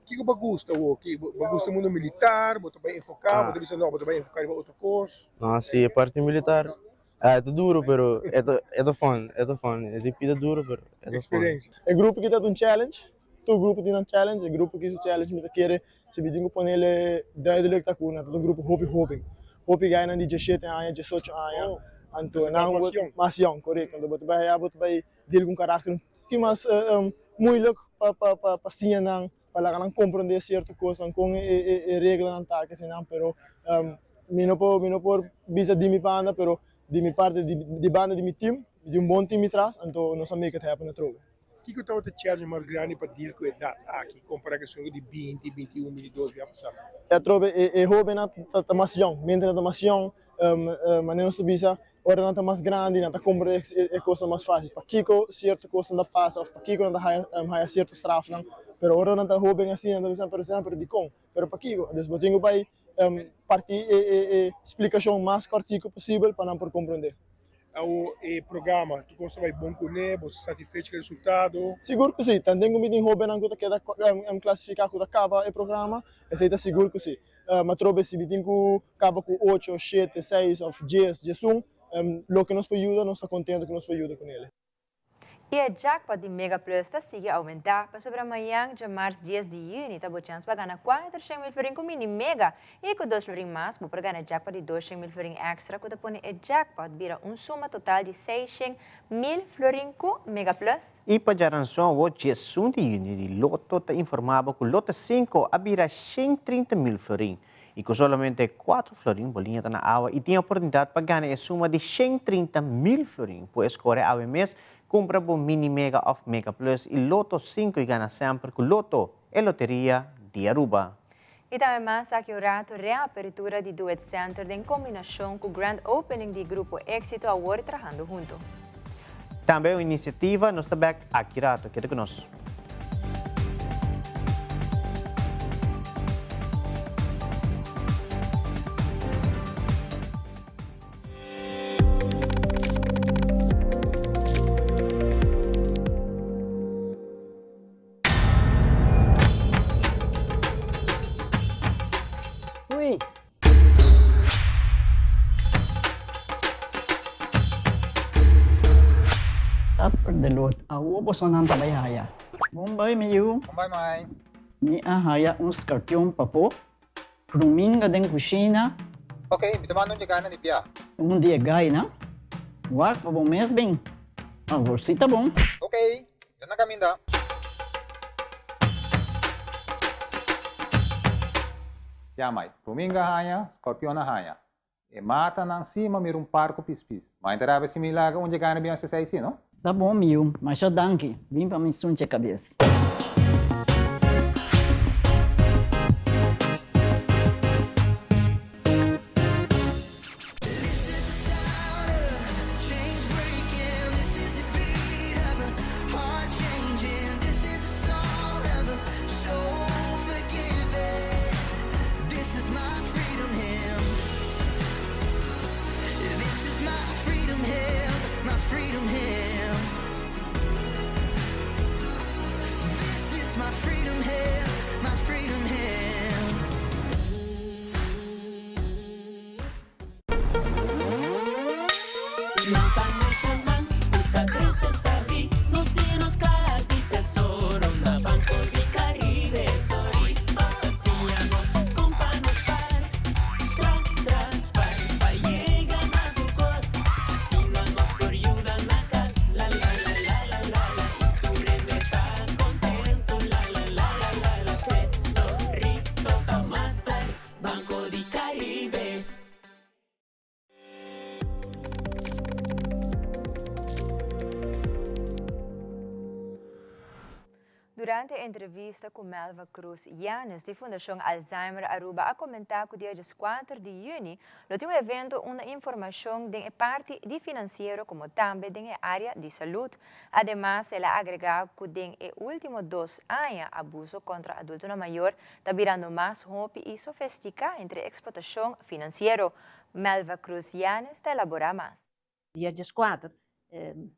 kiko bo gusta awor? Bo gusta mundu militar? Bo ta bai enfoká? Bo ta bisa no, bo ta bai enfoká riba otro kos? No, si e parti militar e ta duro pero e ta fun, e ta fun. E ta duro pero e ta fun. E grupo aki ta un challenge, tur grupo tin nan challenge, e grupo aki su challenge mi ta kere Si mi tin ku ponele duidelijk ta ku nan ta un grupo hopi hoben. Hopi gainan di diesshete aña, diesocho aña. Anto nan mas yòn, korekto. Anto bo ta bai haya bo ta bai deal ku un karakter un poki mas moeilijk pa pa pa pa siña nan, pa laga nan komprondé sierto kosnan, kon e reglanan ta kesinan. Pero mi no por mi no por bisa di mi banda, pero di mi parti di banda di mi team, mi tin un bon team mi tras, anto nos a make it happen atrobe. Kiko tabata e challenge mas grandi pa deal ku edat aki kompará ku esun di binti, binti un, binti dos bia pasá? Atrobe e hobennan ta mas yòn, mientras nan ta mas yòn, manera nos ta bisa, ora nan ta mas grandi nan ta komprende e kosnan mas fásil, pakiko sierto kosnan ta pasa òf pakiko nan ta haya sierto strafnan, pero ora nan ta hoben asina nan ta bisa pero esei pero dikon, pero pakiko, entonces bo tin ku bai parti e splikashon mas kòrtiku posibel pa nan por komprende. Awo e programa tur kos ta bai bon kuné? Bo ta satisfecho ku e resultado? Sigur ku si. Tanten ku mi tin hóbennan ku ta keda klasifiká ku ta kaba e programa, esei ta sigur ku si. Matrobe si mi tin ku kaba ku ocho, shete, seis òf dies, diesun, loke nos por yuda nos ta kontento ku nos por yuda kunele. I e jackpot di Mega Plus ta sigui oumentá, pasobra mañan djamars dies di yüni ta bo chèns pa gana kuater shen mil florin ku Mini Mega i ku dos florin mas bo por gana jackpot di dos shen mil florin èkstra ku ta pone e jackpot bira un suma total di seis shen mil florin ku Mega Plus. I pa djaranson awor diesun di yüni di Lotto ta informá bo ku Lotto sinku a bira shen trinta mil florin i ku solamente kuatro florin bo liña ta na awa i tin oportunidat pa gana e suma di 130 mil florin. Por eskore awe mes, kumpra bo Mini Mega òf Mega Plus i Lotto sinku i gana semper ku Lotto, e loteria di Aruba. I tambe mas aki un rato reapertura di Duet Center den kombinashon ku grand opening di Grupo Éxito awor trahando hunto. Tambe un inisiativa, nos ta bek aki rato. Keda ku nos. Hui. Supper de lot. Awo bosonan ta bai haya. Bon bai mi yu. Bon bai mai. Mi a haya un skarpion papo. Kruminga den kushina. Ok, mi ta manda un di e gainan di bia. Un di e gainan? Wak pa bo mes bin. Awor si ta bon. Ok, yo na kaminda. Ya Mike, Ruminga haña, Scorpion a haña. E matanan si m'a mira un par ku pispis. Ma inta rabia si mi laga un dje gana bin hasi esei si, no? Ta bon mi yu, masha danki. Bin pa mi sunche kabes. Nos ta muchanan ku ta krese sabí, nos tin nos kaha di tesoro na Banco di Caribe. Sorry pa siña nos kon pa nos par, tra tras par pa yega na tur kos. Asina nos por yuda na kas, la la la la la la la i tur hende ta kontento, la la la la la la. Tesorito ta master, Banco di Caribe. Durante e entrevista cu Melva Cruz Yanes di Fundacion Alzheimer Aruba a comenta cu dia dieskuater di juni lo tin un evento unda informacion den e parti di financiero como tambe den e area di salud. Ademas el a agrega cu den e ultimo dos aña abuso contra adultonan mayor ta birando mas hopi y sofestica entre explotacion financiero. Melva Cruz Yanes ta elabora mas. Dia dieskuater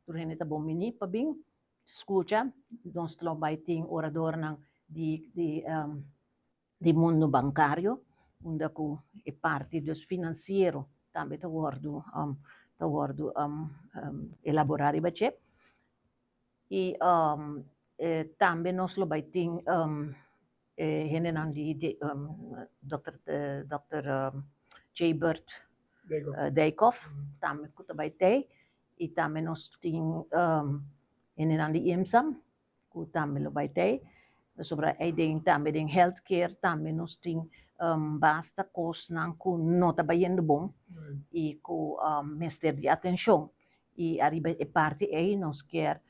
tur hende ta bon bini pa bin skucha. Nos lo bai tin oradornan di di di mundo bankario unda ku e parti dus finansiero tambe ta wòrdu ta wòrdu elaborá riba dje. I tambe nos lo bai tin e hendenan di Dòkter Dòkter Jbert Dijkhoff tambe ku ta bai tei i tambe nos tin hendenan di IMSAM ku tambe lo bai tei pasobra ei den tambe den health care tambe nos tin basta kosnan ku no ta bayendo bon i ku mester di atenshon i ariba e parti ei nos kier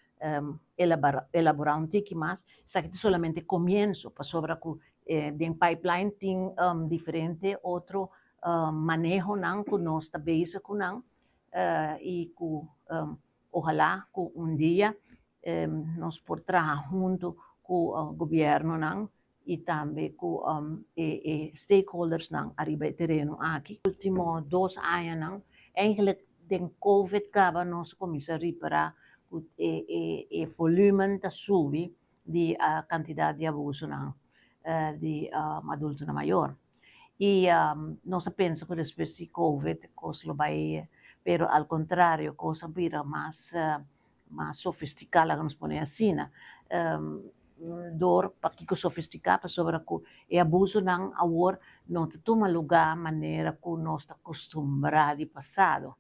elabora un tiki mas. Esaki ta solamente comienso pasobra cu den pipeline tin diferente otro manehonan cu nos ta bezig cu nan y cu ohala cu un dia nos por traha hunto cu gobiernonan y tambe cu e stakeholdersnan ariba e tereno aki. Ultimo dos añanan, eigenlijk den covid caba nos a cuminsa ripara cu e volumen ta subi di cantidad di abusonan di adultonan mayor. Y nos a pensa cu despues di covid cos lo bay, pero al contrario cos a bira mas mas sofisticá, laga nos pone asina. Dor pakiko sofisticá? Pasobra ku e abusonan awor no ta tuma lugá manera ku nos ta kustumbrá di pasado.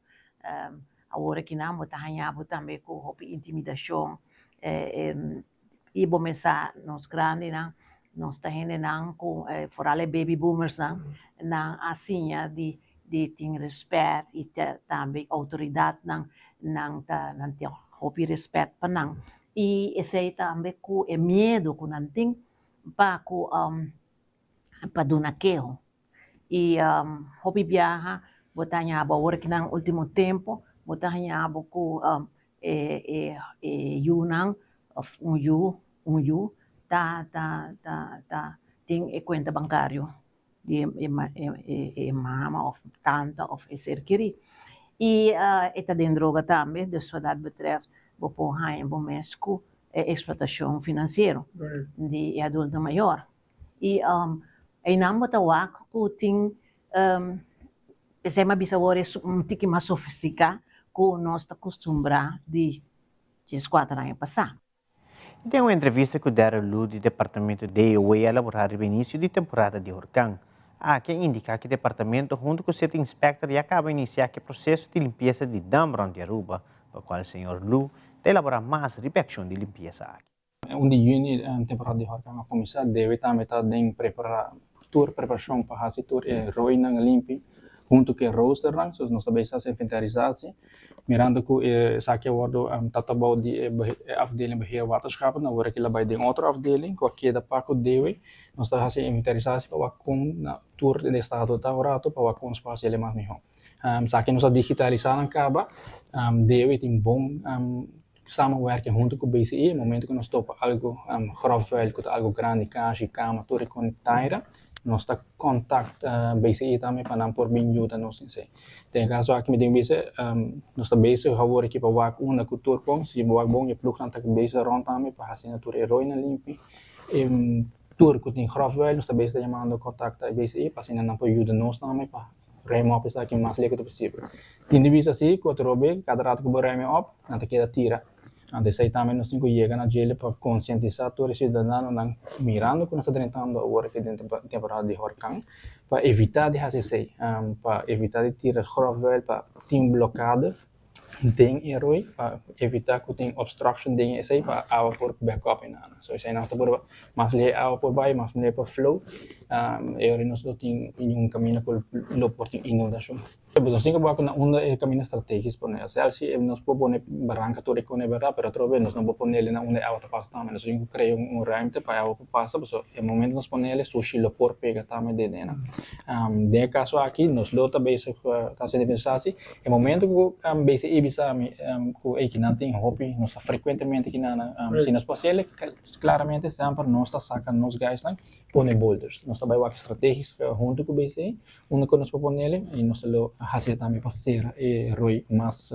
Awor akinan bo ta haña bo tambe ku hopi intimidashon i bo mesa nos grandinan, nos ta hendenan ku foral e baby boomersnan, nan a siña di di tin respet y tambe autoridadnan nan ta nan tin hopi respet pa nan y esey tambe cu e miedo cu nan tin pa cu pa duna keho y hopi biaha bo ta haña bo awor kinan ultimo tempo bo ta haña bo cu e e e yunan of un yu un yu ta ta ta ta tin e cuenta bancario di e mama of tanta of e ser kerí. I e ta den droga tambe, dus wat dat betreft bo por haña bo mes ku e eksplotashon finansiero di e adulto mayor. I einan bo ta wak ku tin, p'esei mi a bisa awor e un tiki mas sofistiká ku nos ta kustumbrá di dieskuater aña pasá. Den un entrevista ku Darryl Loo di Departamento DOW a laborá riba inisio di temporada di horkan. Aki a indiká ku e departamento huntu ku City Inspector ya kaba inisiá ku e proseso di limpiesa di dam rònt di Aruba, pa kual señor Loo ta elaborá mas riba e akshon di limpiesa aki. Un di yüni temporada di horkan a kuminsá, debe tambe ta den tur preparashon pa hasi tur e rooinan limpi huntu ku e roosternan. So nos ta bezig hasi inventarisatie mirando ku esaki a wordo ta bou di e afdeling beheer waterschappen awor aki lo bai den otro afdeling ku a keda pa ku dewe. Nos ta hasi inventarisatie pa wak kon na tur den estado ta un rato pa wak kon nos por hasi mas mihó. Esaki nos a digitalisá nan kaba. Dewe tin bon samenwerking huntu ku BCE. E momento ku nos topa algu grofvuil ku ta algu grandi, kashi, kama, tur e kontainer, nos ta kontakt BCE tambe pa nan por bin yuda nos esei. Den e kaso aki mi tin bisa nos ta bezig awor aki pa wak unda ku tur kon. Si bo wak bon e plugnan ta bezig rònt tambe pa hasi tur e roinan limpi. Tur ku tin grofvuil nos ta bezig ta yamando kontakta e BCE pa asina nan por yuda nos tambe pa Ruim op esaki mas leko ta posibel. Tin di bisa si ku atrobe kada rato ku bo ruim op, nan ta keda tira. Anto esei tambe nos tin ku yega na djele pa konsientisá tur e siudadanonan mirando ku nos ta drentando awor aki den temporada di horkan pa evitá di hasi esei, pa evitá di tira gròfvuil, pa tin blokade den e rooi pa evita cu tin obstruction den esey pa awa por back up y nada. So esey nos ta purba mas lihe awa por bay, mas lihe por flow y ora nos lo tin un camino cu lo por tin inundacion. Nos tin cu wak na unda e camino strategisch pone. Osea si nos por pone baranca tur e cone berdad pero otro vez nos no por ponele na unda e awa ta pasa tambe. Nos tin cu crea un ruimte pa e awa por pasa pasobra e momento nos ponele sushi lo por pega tambe den dena. Den e caso aki nos lo ta bezig ta haciendo inventarisatie. E momento ku BCE bisa mi ku ey kinan tin hopi, nos ta frekuentemente kinan, si nos por hasiel klaramente semper nos ta saka nos guysnan pone boulders. Nos ta bai wak strategisch huntu ku BCE unda ku nos por ponele i nos ta lo hasi tambe pa sera e rooi mas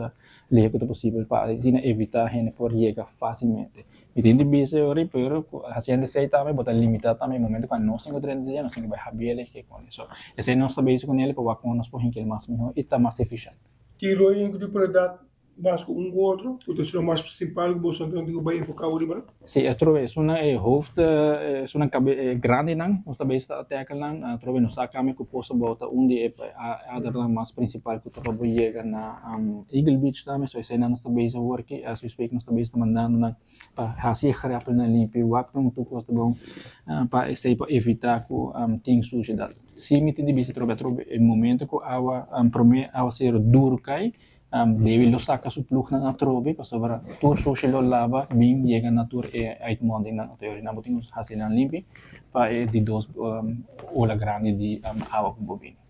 lihe ku ta posibel pa asina evita hende por yega fasilmente. Mi tin di bisa yori pero ku hasiendo esei tambe bo ta limita tambe e momento ku anos tin ku drenta dia nos tin ku bai habiel e ke kone. So esei nos ta bezig ku nel pa wak kon nos por hinkel mas miho i ta mas efishente. Tin roinan ku tin prioridad mas ku un ku otro ku ta esun mas prinsipal ku boso tin ku bai enfoká riba nan? Si, atrobe esunnan e hoofd esunnan kabe e grandinan nos ta bezig ta tackle nan atrobe nos sa kami ku Post Abou ta un di e adernan mas prinsipal ku ta pa bo yega na Eagle Beach tambe so eseinan nos ta bezig awor aki as we speak nos ta bezig ta mandando nan pa hasi e grèpelnan limpi wak nan tur kos ta bon pa esei pa evitá ku tin sushedat. Si mi tin di bisa atrobe atrobe e momento ku awa promé awaseru duru kai Dewi lo saka su plugnan atrobe pasobra tur sushi lo laba bin yega na tur e uitmondingnan. Anto yori nan bo tin ku hasi nan limpi pa e di dos ola grandi di awa ku bo bini.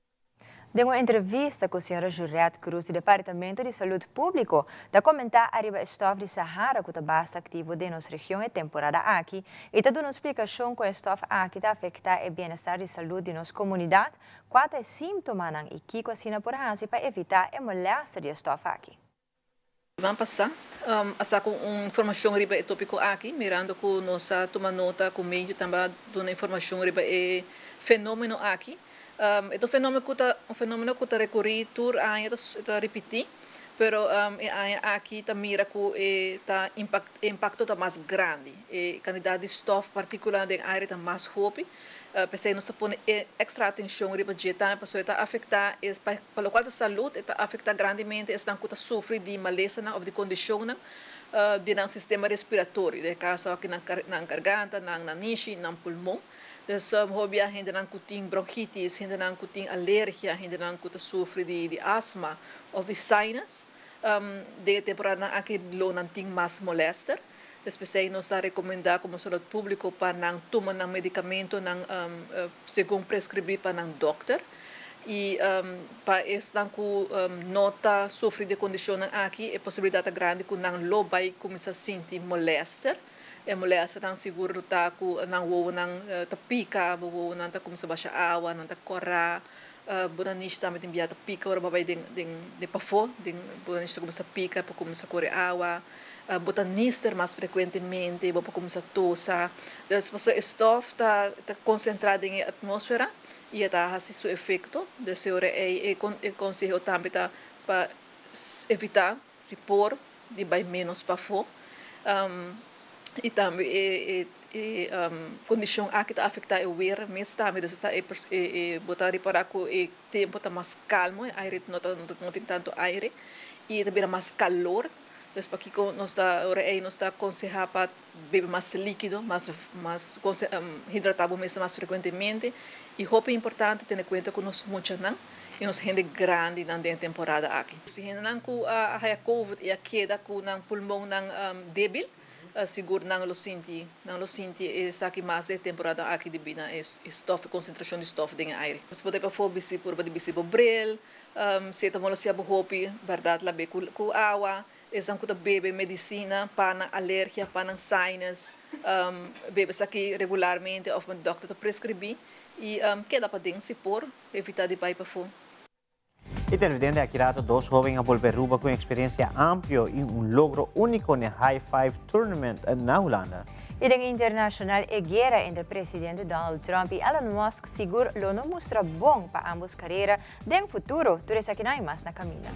Den un entrevista ku señora Jurette Cruz di Departamento di Salud Públiko ta komentá ariba e stòf di Sahara ku ta basta aktivo den nos region e temporada aki i ta duna un splikashon kon e stòf aki ta afektá e bienestar di salud di nos komunidat Kua ta e símptomanan i kiko asina por hasi pa evitá e molèster di e stòf aki? Siman pasá a saka un informashon riba e tópiko aki, mirando ku nos a tuma nota ku medio tambe a duna informashon riba e fenómeno aki. E ta un fenómeno ku ta un fenómeno ku ta rekurí tur aña ta ripití, pero e aña aki ta mira ku e ta e impakto ta mas grandi. E kantidat di stòf, partíkulanan den aire ta mas hopi. P'esei nos ta pone e extra atencion riba dje tambe pasobra e ta afecta e pa locual ta salud e ta afecta grandemente esnan cu ta sufri di malesanan of di condicionnan di nan sistema respiratorio, den e caso aki nan nan garganta, nan nanishi, nan pulmon. Dus hopi bia hendenan cu tin bronchitis, hendenan cu tin alergia, hendenan cu ta sufri di di asma of di sinus den e temporadanan aki lo nan tin mas molester. Des p'esei nos ta rekomendá komo salud públiko pa nan tuma nan medikamentonan segun preskribí pa nan dòkter. I pa esnan ku no ta sufri di e kondishonnan aki e posibilidat ta grandi ku nan lo bai kuminsá sinti molèster. E molèsternan sigur lo ta ku nan wowonan ta pika, bo wowonan ta kuminsá basha awa, nan ta kòrá, bo nanishi tambe tin bia ta pika ora bo bai den den pafó, den bo nanishi ta kuminsá pika, por kuminsá kore awa. Bo ta nister mas frekuentemente, bo por kuminsá tosa. Dus pasobra e stòf ta ta konsentrá den e atmósfera i e ta hasi su efekto. Dus e ora ei e konseho tambe ta pa evitá, si por, di bai ménos pafó. I tambe e e kondishon aki ta afektá e wer mes tambe. Dus ta e e bo ta ripará ku e tempu ta mas kalmu, e aire no ta no tin tantu aire i e ta bira mas kalor. Dus pakiko nos ta ora ei nos ta konsehá pa bebe mas líkido, mas mas hidratá bo mes mas frekuentemente i hopi importante tene kuenta ku nos muchanan i nos hende grandinan den e temporada aki. Si hendenan ku a haya covid i a keda ku nan pulmonnan débil, Sigur nan lo sinti, nan lo sinti esaki mas e temporada aki debí na e stof, e konsentrashon di stof den e aire. Si bo ta pafó bisti purba di bisti bo bril, si e ta molestia bo hopi, bèrdat lab'é ku ku awa. Esnan ku ta bebe medisina pa nan alergia, pa nan sinus, bebe esaki regularmente òf dòkter ta preskribí i keda paden si por, evitá di bai pafó. E televidente aki rato dos hoben a bolbe Aruba cu un experiencia amplio y un logro unico n'e High Five Tournament na Hulanda. Y den internacional e guera entre presidente Donald Trump y Elon Musk sigur lo no mustra bon pa ambos carera den futuro. Tur esakinan y mas na caminda.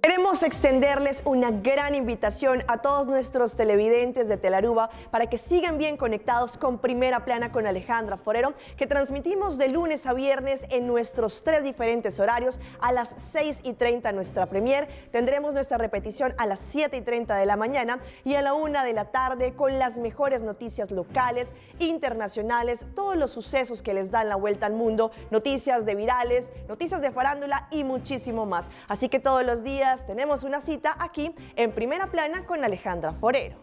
Queremos extenderles una gran invitación a todos nuestros televidentes de Telaruba para que sigan bien conectados con Primera Plana con Alejandra Forero, que transmitimos de lunes a viernes en nuestros tres diferentes horarios a las 6 y 30 nuestra premier. Tendremos nuestra repetición a las 7 y 30 de la mañana y a la 1 de la tarde con las mejores noticias locales, internacionales, todos los sucesos que les dan la vuelta al mundo, noticias de virales, noticias de farándula y muchísimo más. Así que todos los días tenemos una cita aquí en Primera Plana con Alejandra Forero.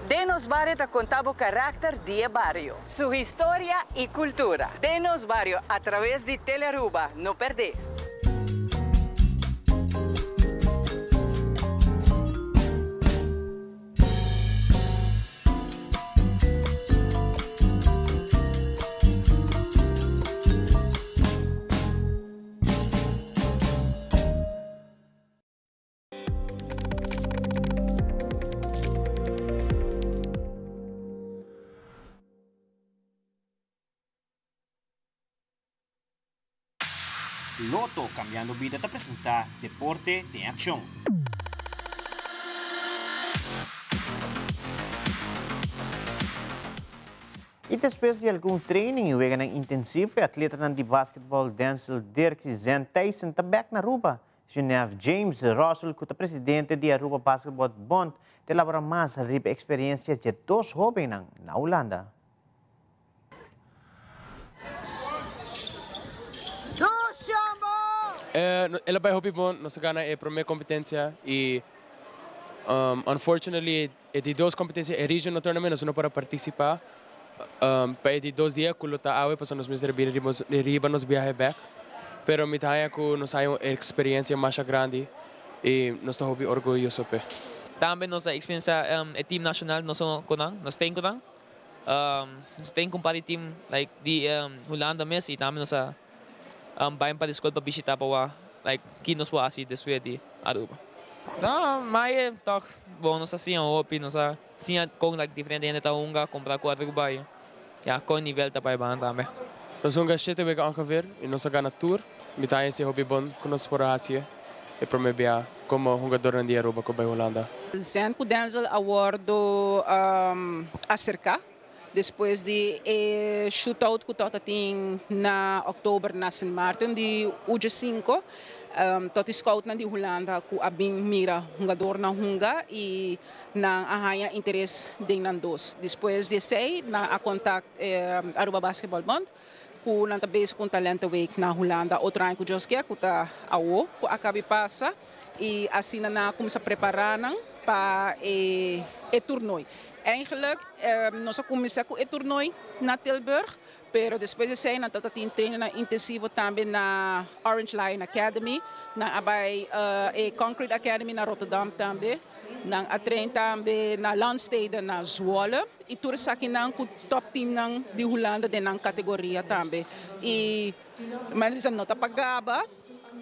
Den nos bario ta conta bo caracter di e bario, su historia y cultura. Den nos bario a traves di Telearuba, no perde! Lotto Cambiando Bida ta presenta Deporte den Accion. Y despues di algun training y weganan intensivo e atletanan di basketball Denzel Dirks y Zen Thijssen ta bek na Aruba. Genev James Russell cu ta presidente di Aruba Basketball Bond ta elabora mas riba e experiencia dje dos hobennan na Hulanda. El a bai hopi bon, nos a gana e prome competencia y unfortunately e di dos competencia, e regional tournament, nos no por a participa pa e di dos dia cu lo ta awe pasobra nos mester a bini riba nos biahe bek. Pero mi ta haña cu nos haña un experiencia masha grandi y nos ta hopi orguyoso p'e. Tambe nos a experiencia e team nacional nos cu nan, nos tin cu nan. Nos tin cu un par di team like di Hulanda mes y tambe nos a bai un par di skol pa bishita pa wak like ki nos por hasi despues di Aruba. No, mai tòg bon nos a siña hopi, nos a siña kon like diferente hende ta hunga kompara ku Aruba y ya kon nivel ta bai baha tambe. Nos hunga shete wega ongeveer y nos a gana tur. Mi ta haña esei hopi bon ku nos por a hasi e prome bia komo hungadornan di Aruba ku bai Hulanda. Zen ku Denzel a wòrdu aserká. Despues di e shootout ku tabata tin na òktober na Sint Maarten di uge sinku, tot e scoutnan di Hulanda ku a bin mira hungadornan hunga i nan a haña interes den nan dos. Despues di esei nan a kontakt Aruba Basketball Bond ku nan ta bezig ku un talentenweek na Hulanda otro aña ku Dios kier ku ta awo ku a kabi pasa i asina nan a kuminsá prepará nan pa e toernooi. Eigenlijk nos a kuminsá ku e toernooi na Tilburg, pero despues di esei nan tabata tin trainernan intensivo tambe na Orange Lion Academy. Nan a bai e Concrete Academy na Rotterdam tambe. Nan a train tambe na Landstede na Zwolle. I tur esakinan ku top teamnan di Hulanda den nan kategoria tambe. I manera bisa no ta pa gaba.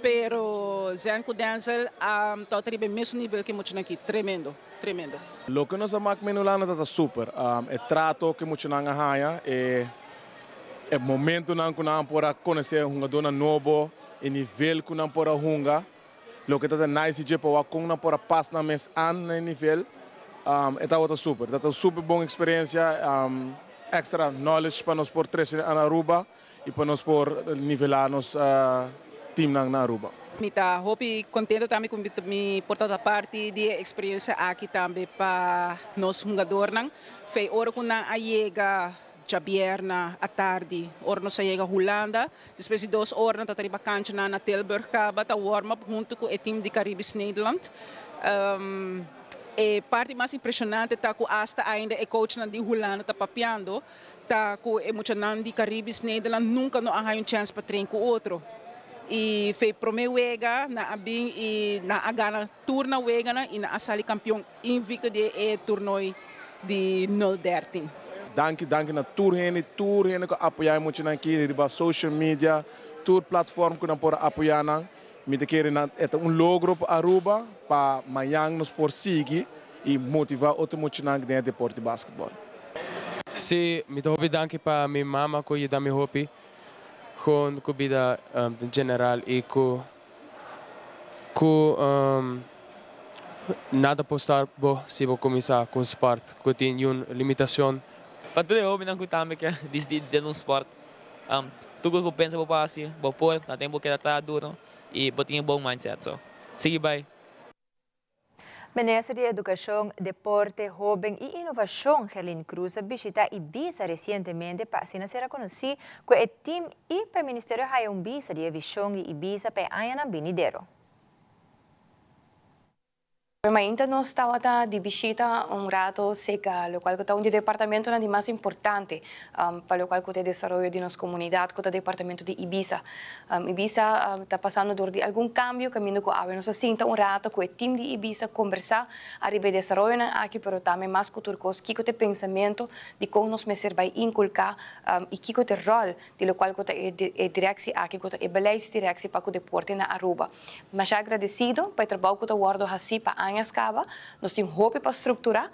Pero Zen cu Denzel a ta riba e mesun nivel cu e muchanan aki. Tremendo, tremendo. Loke nos a mak meen Hulanda ta ta super. E trato ku e muchanan a haña, e e momentonan ku nan por a konosé hungadónan nobo, e nivel ku nan por a hunga. Loke ta ta nice dje pa wak kon nan por a pas nan mes an na e nivel, e tabata super. Ta ta un super bon eksperensia, extra knowledge pa nos por trese na Aruba. Y pa nos por nivela nos teamnan na Aruba. Mi ta hopi contento tambe cu mi por ta parti di e experiencia aki tambe pa nos hungadornan. Fey ora cu nan a yega djabierna atardi, ora nos a yega Hulanda, despues di dos ora nan ta riba canchanan na Tilburg caba ta warm up hunto cu e team di Caribisch Nederland. E parti mas impresionante ta cu hasta ainda e coachnan di Hulanda ta papiando. Ta ku e muchanan di Caribisch Nederland nunka no a haña un chèns pa train ku otro. I fe promé wega nan a bin i nan a gana tur nan weganan i nan a sali kampion invicto di e toernooi di nul dertien. Danki danki na tur hende tur hende ku a apoyá e muchanan aki riba social media tur platform ku nan por a apoyá nan. Mi ta kere nan e ta un logro pa Aruba pa mañan nos por sigui i motivá otro muchanan den e deporte di basketball. Sí, mi ta hopi danki pa mi mama ku yuda mi hopi kon ku bida den general i ku ku nada por start bo si bo kuminsá ku un sport ku tin yun limitacion. Pa tur e hobennan ku tambe ke disidi den un sport, tur kos bo pensa bo por hasi, bo por, na tempu bo keda traha duro i bo tin e bon mindset. So, sigui bai. Minister di Educacion, Deporte, Hoben y Innovacion, Gerlin Croes a bishita Ibiza recientemente pa asina sera conoci cu e team y pa e ministerio haya un bista di e vision di Ibiza pa e añanan binidero. Mainta nos tabata di bishita un rato seca locual cu ta un di departamentonan di mas importante pa locual cu ta e desaroyo di nos comunidad cu ta departamento di Ibiza. Ibiza ta pasando door di algun cambio caminda cu awe nos a sinta un rato cu e team di Ibiza combersa ariba e desaroyonan aki pero tambe mas cu tur cos kico ta e pensamento di con nos mester bay inculca y kico ta e rol di locual cu ta e directie aki cu ta e beleidsdirectie pa cu deporte na Aruba. Masha agradecido pa e trabou cu ta wordo haci pa añas caba. Nos tin hopi pa structura,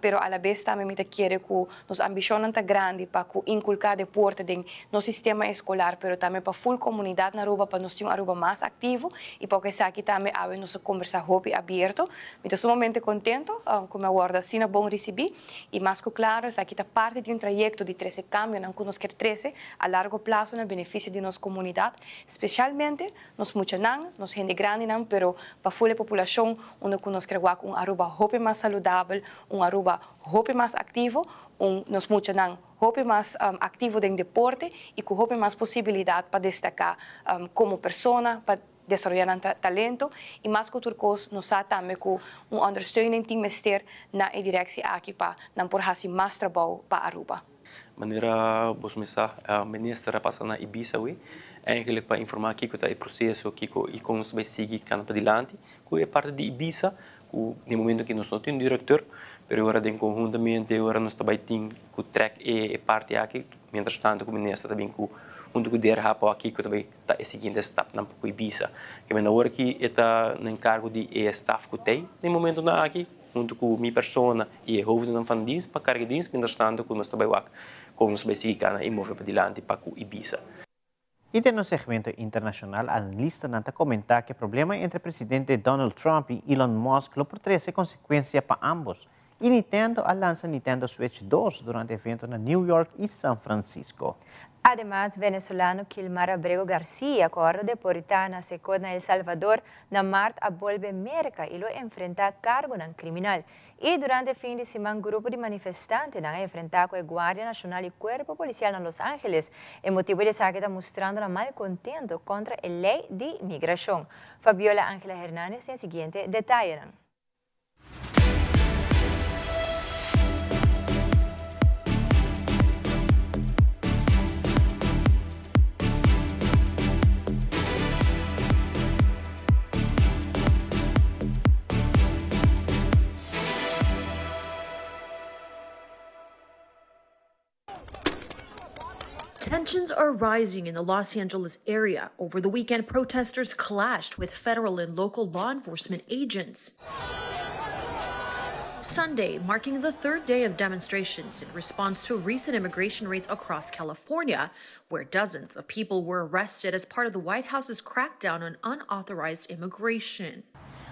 pero alabes tambe mi ta kere cu nos ambicionnan ta grandi pa cu inculca deporte den nos sistema escolar, pero tambe pa full comunidad na Aruba, pa nos tin un Aruba mas activo y pa cu esaki tambe awe nos a combersa hopi abierto. Mi ta sumamente contento cu mi a wordo asina bon ricibi y mas cu claro esaki ta parti di un trayecto di trece cambionan cu nos kier trece a largo plazo na beneficio di nos comunidad, specialmente Nos muchanan, nos hende grandinan, pero pa ful e populacion unda cu nos ker wak un Aruba hopi mas saludabel, un Aruba hopi mas activo, un nos muchanan hopi mas activo den deporte y cu hopi mas posibilidad pa destaca como persona, pa desaroya nan talento y mas cu tur cos nos sa tambe cu un ondersteuning tin mester na e directie aki pa nan por haci mas trabou pa Aruba. Manera boso mes sa, minister a pasa na Ibiza awe, eigenlijk pa informa kiko ta e proceso, kiko y con nos ta bay sigui cana padilanti cu e parti di Ibiza, cu den momento aki nos no tin un director, pero ora den conhuntamente ora nos ta bay tin cu trek e parti aki, mientras tanto cu minister ta bin cu hunto cu DRH pa wak kiko ta bay ta e siguiente stapnan pa cu Ibiza. Kemey awor aki e ta na encargo di e staf cu t'ey den momentonan aki. Huntu ku mi persona i e hoofdennan van dienst pa karga dienst mientrastanto ku nos ta bai wak kon nos ta bai sigui kana i move padilanti pa ku Ibiza. I den nos segmento internashonal analistanan ta komentá ku e problema entre presidente Donald Trump i Elon Musk lo por trese konsekuensia pa ámbos. I Nintendo a lansa Nintendo Switch 2 durante evento na New York i San Francisco. Ademas, venezolano Kilmar Abrego Garcia, cu a wordo deporta na Secot na El Salvador, na maart a bolbe Merca y lo enfrenta cargonan criminal. Y durante fin di siman grupo di manifestantenan a enfrenta cu e Guardia Nacional y Cuerpo Policial na Los Angeles. E motibo di esaki ta mustrando nan malcontento contra e ley di migracion. Fabiola Angela Hernandez tin e siguiente detayenan. Tensions are rising in the Los Angeles area. Over the weekend, protesters clashed with federal and local law enforcement agents. Sunday, marking the third day of demonstrations in response to recent immigration raids across California, where dozens of people were arrested as part of the White House's crackdown on unauthorized immigration.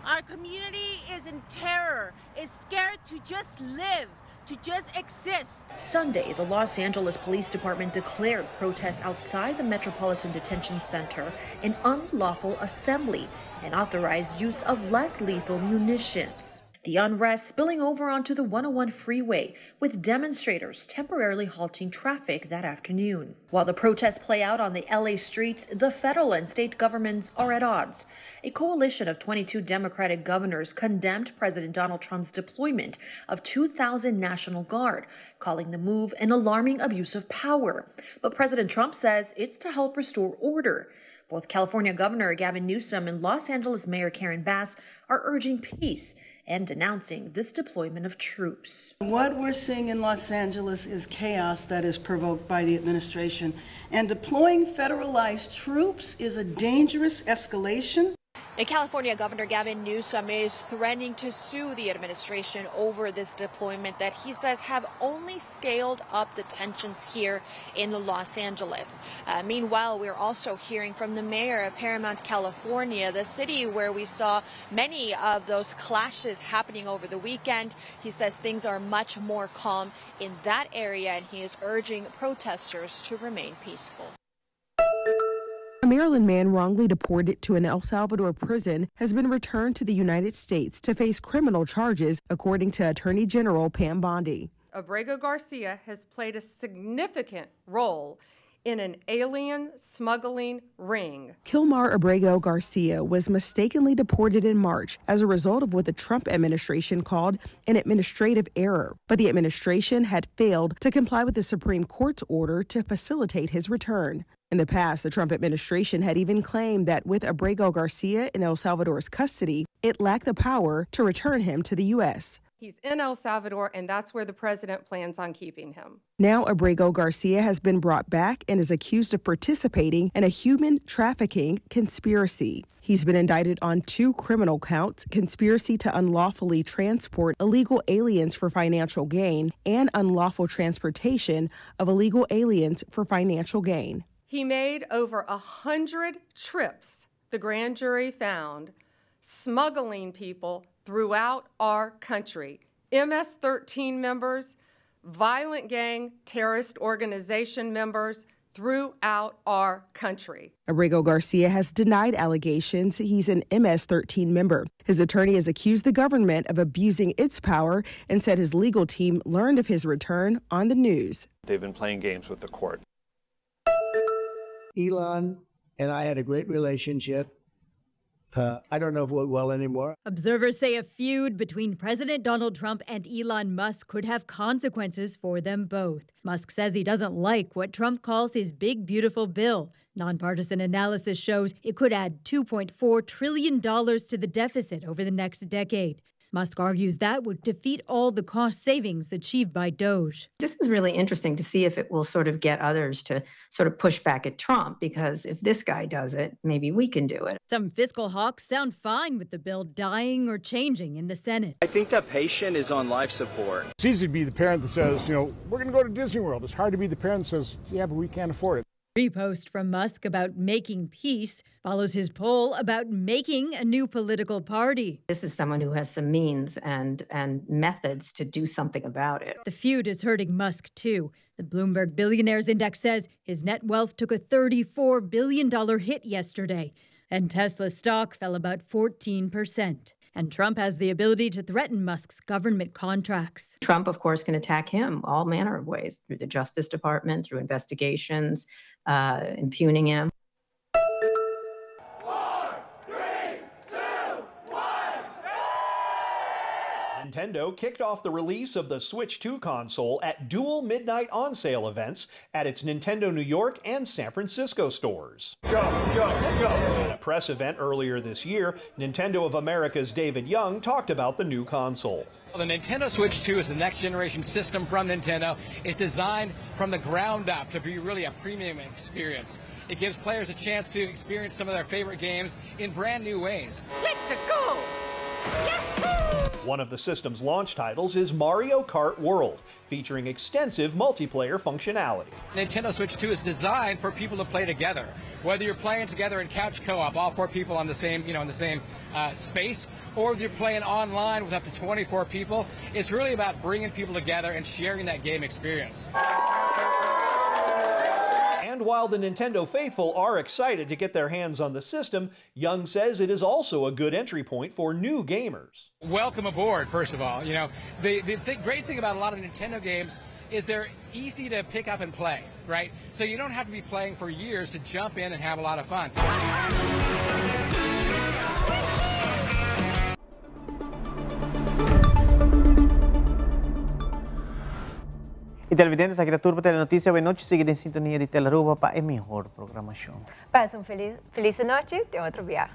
Our community is in terror, is scared to just live, to just exist. Sunday, the Los Angeles Police Department declared protests outside the Metropolitan Detention Center an unlawful assembly and authorized use of less lethal munitions. The unrest spilling over onto the 101 freeway, with demonstrators temporarily halting traffic that afternoon. While the protests play out on the LA streets, the federal and state governments are at odds. A coalition of 22 Democratic governors condemned President Donald Trump's deployment of 2,000 National Guard, calling the move an alarming abuse of power. But President Trump says it's to help restore order. Both California Governor Gavin Newsom and Los Angeles Mayor Karen Bass are urging peace and denouncing this deployment of troops. What we're seeing in Los Angeles is chaos that is provoked by the administration. And deploying federalized troops is a dangerous escalation. Now, California Governor Gavin Newsom is threatening to sue the administration over this deployment that he says have only scaled up the tensions here in Los Angeles. Uh, meanwhile, we're also hearing from the mayor of Paramount, California, the city where we saw many of those clashes happening over the weekend. He says things are much more calm in that area and he is urging protesters to remain peaceful. A Maryland man wrongly deported to an El Salvador prison has been returned to the United States to face criminal charges, according to Attorney General Pam Bondi. Abrego Garcia has played a significant role in an alien smuggling ring. Kilmar Abrego Garcia was mistakenly deported in March as a result of what the Trump administration called an administrative error. But the administration had failed to comply with the Supreme Court's order to facilitate his return. In the past, the Trump administration had even claimed that with Abrego Garcia in El Salvador's custody, it lacked the power to return him to the U.S. He's in El Salvador, and that's where the president plans on keeping him. Now, Abrego Garcia has been brought back and is accused of participating in a human trafficking conspiracy. He's been indicted on two criminal counts conspiracy to unlawfully transport illegal aliens for financial gain and unlawful transportation of illegal aliens for financial gain. He made over a 100 trips, the grand jury found, smuggling people throughout our country. MS 13 members, violent gang, terrorist organization members throughout our country. Abrego Garcia has denied allegations he's an MS 13 member. His attorney has accused the government of abusing its power and said his legal team learned of his return on the news. They've been playing games with the court. Elon and I had a great relationship. Uh, I don't know if we're well anymore. Observers say a feud between President Donald Trump and Elon Musk could have consequences for them both. Musk says he doesn't like what Trump calls his big, beautiful bill. Nonpartisan analysis shows it could add $2.4 trillion to the deficit over the next decade. Musk argues that would defeat all the cost savings achieved by Doge. This is really interesting to see if it will sort of get others to sort of push back at Trump, because if this guy does it, maybe we can do it. Some fiscal hawks sound fine with the bill dying or changing in the Senate. I think that patient is on life support. It's easy to be the parent that says, you know, we're going to go to Disney World. It's hard to be the parent that says, yeah, but we can't afford it. Repost from Musk about making peace follows his poll about making a new political party. This is someone who has some means and, and methods to do something about it. The feud is hurting Musk, too. The Bloomberg Billionaires Index says his net wealth took a $34 billion hit yesterday, and Tesla stock fell about 14%. And Trump has the ability to threaten Musk's government contracts. Trump, of course, can attack him all manner of ways through the Justice Department, through investigations, impugning him. Nintendo kicked off the release of the Switch 2 console at dual midnight on sale events at its Nintendo New York and San Francisco stores. Go, go, go. At a press event earlier this year, Nintendo of America's David Young talked about the new console. The Nintendo Switch 2 is the next generation system from Nintendo. It's designed from the ground up to be really a premium experience. It gives players a chance to experience some of their favorite games in brand new ways. Let's go! Yahoo! One of the system's launch titles is Mario Kart World, featuring extensive multiplayer functionality. Nintendo Switch 2 is designed for people to play together. Whether you're playing together in couch co-op, all four people on the same, you know, in the same space, or if you're playing online with up to 24 people, it's really about bringing people together and sharing that game experience. And while the Nintendo faithful are excited to get their hands on the system, Young says it is also a good entry point for new gamers. Welcome aboard, first of all. You know, the great thing about a lot of Nintendo games is they're easy to pick up and play, right? So you don't have to be playing for years to jump in and have a lot of fun. Y televidente, aki ta tur pa Telenoticia. Bon nochi, sigui den sintonia di Telearuba pa e mihor programacion. Pasa un feliz, feliz nochi, te otro biaha.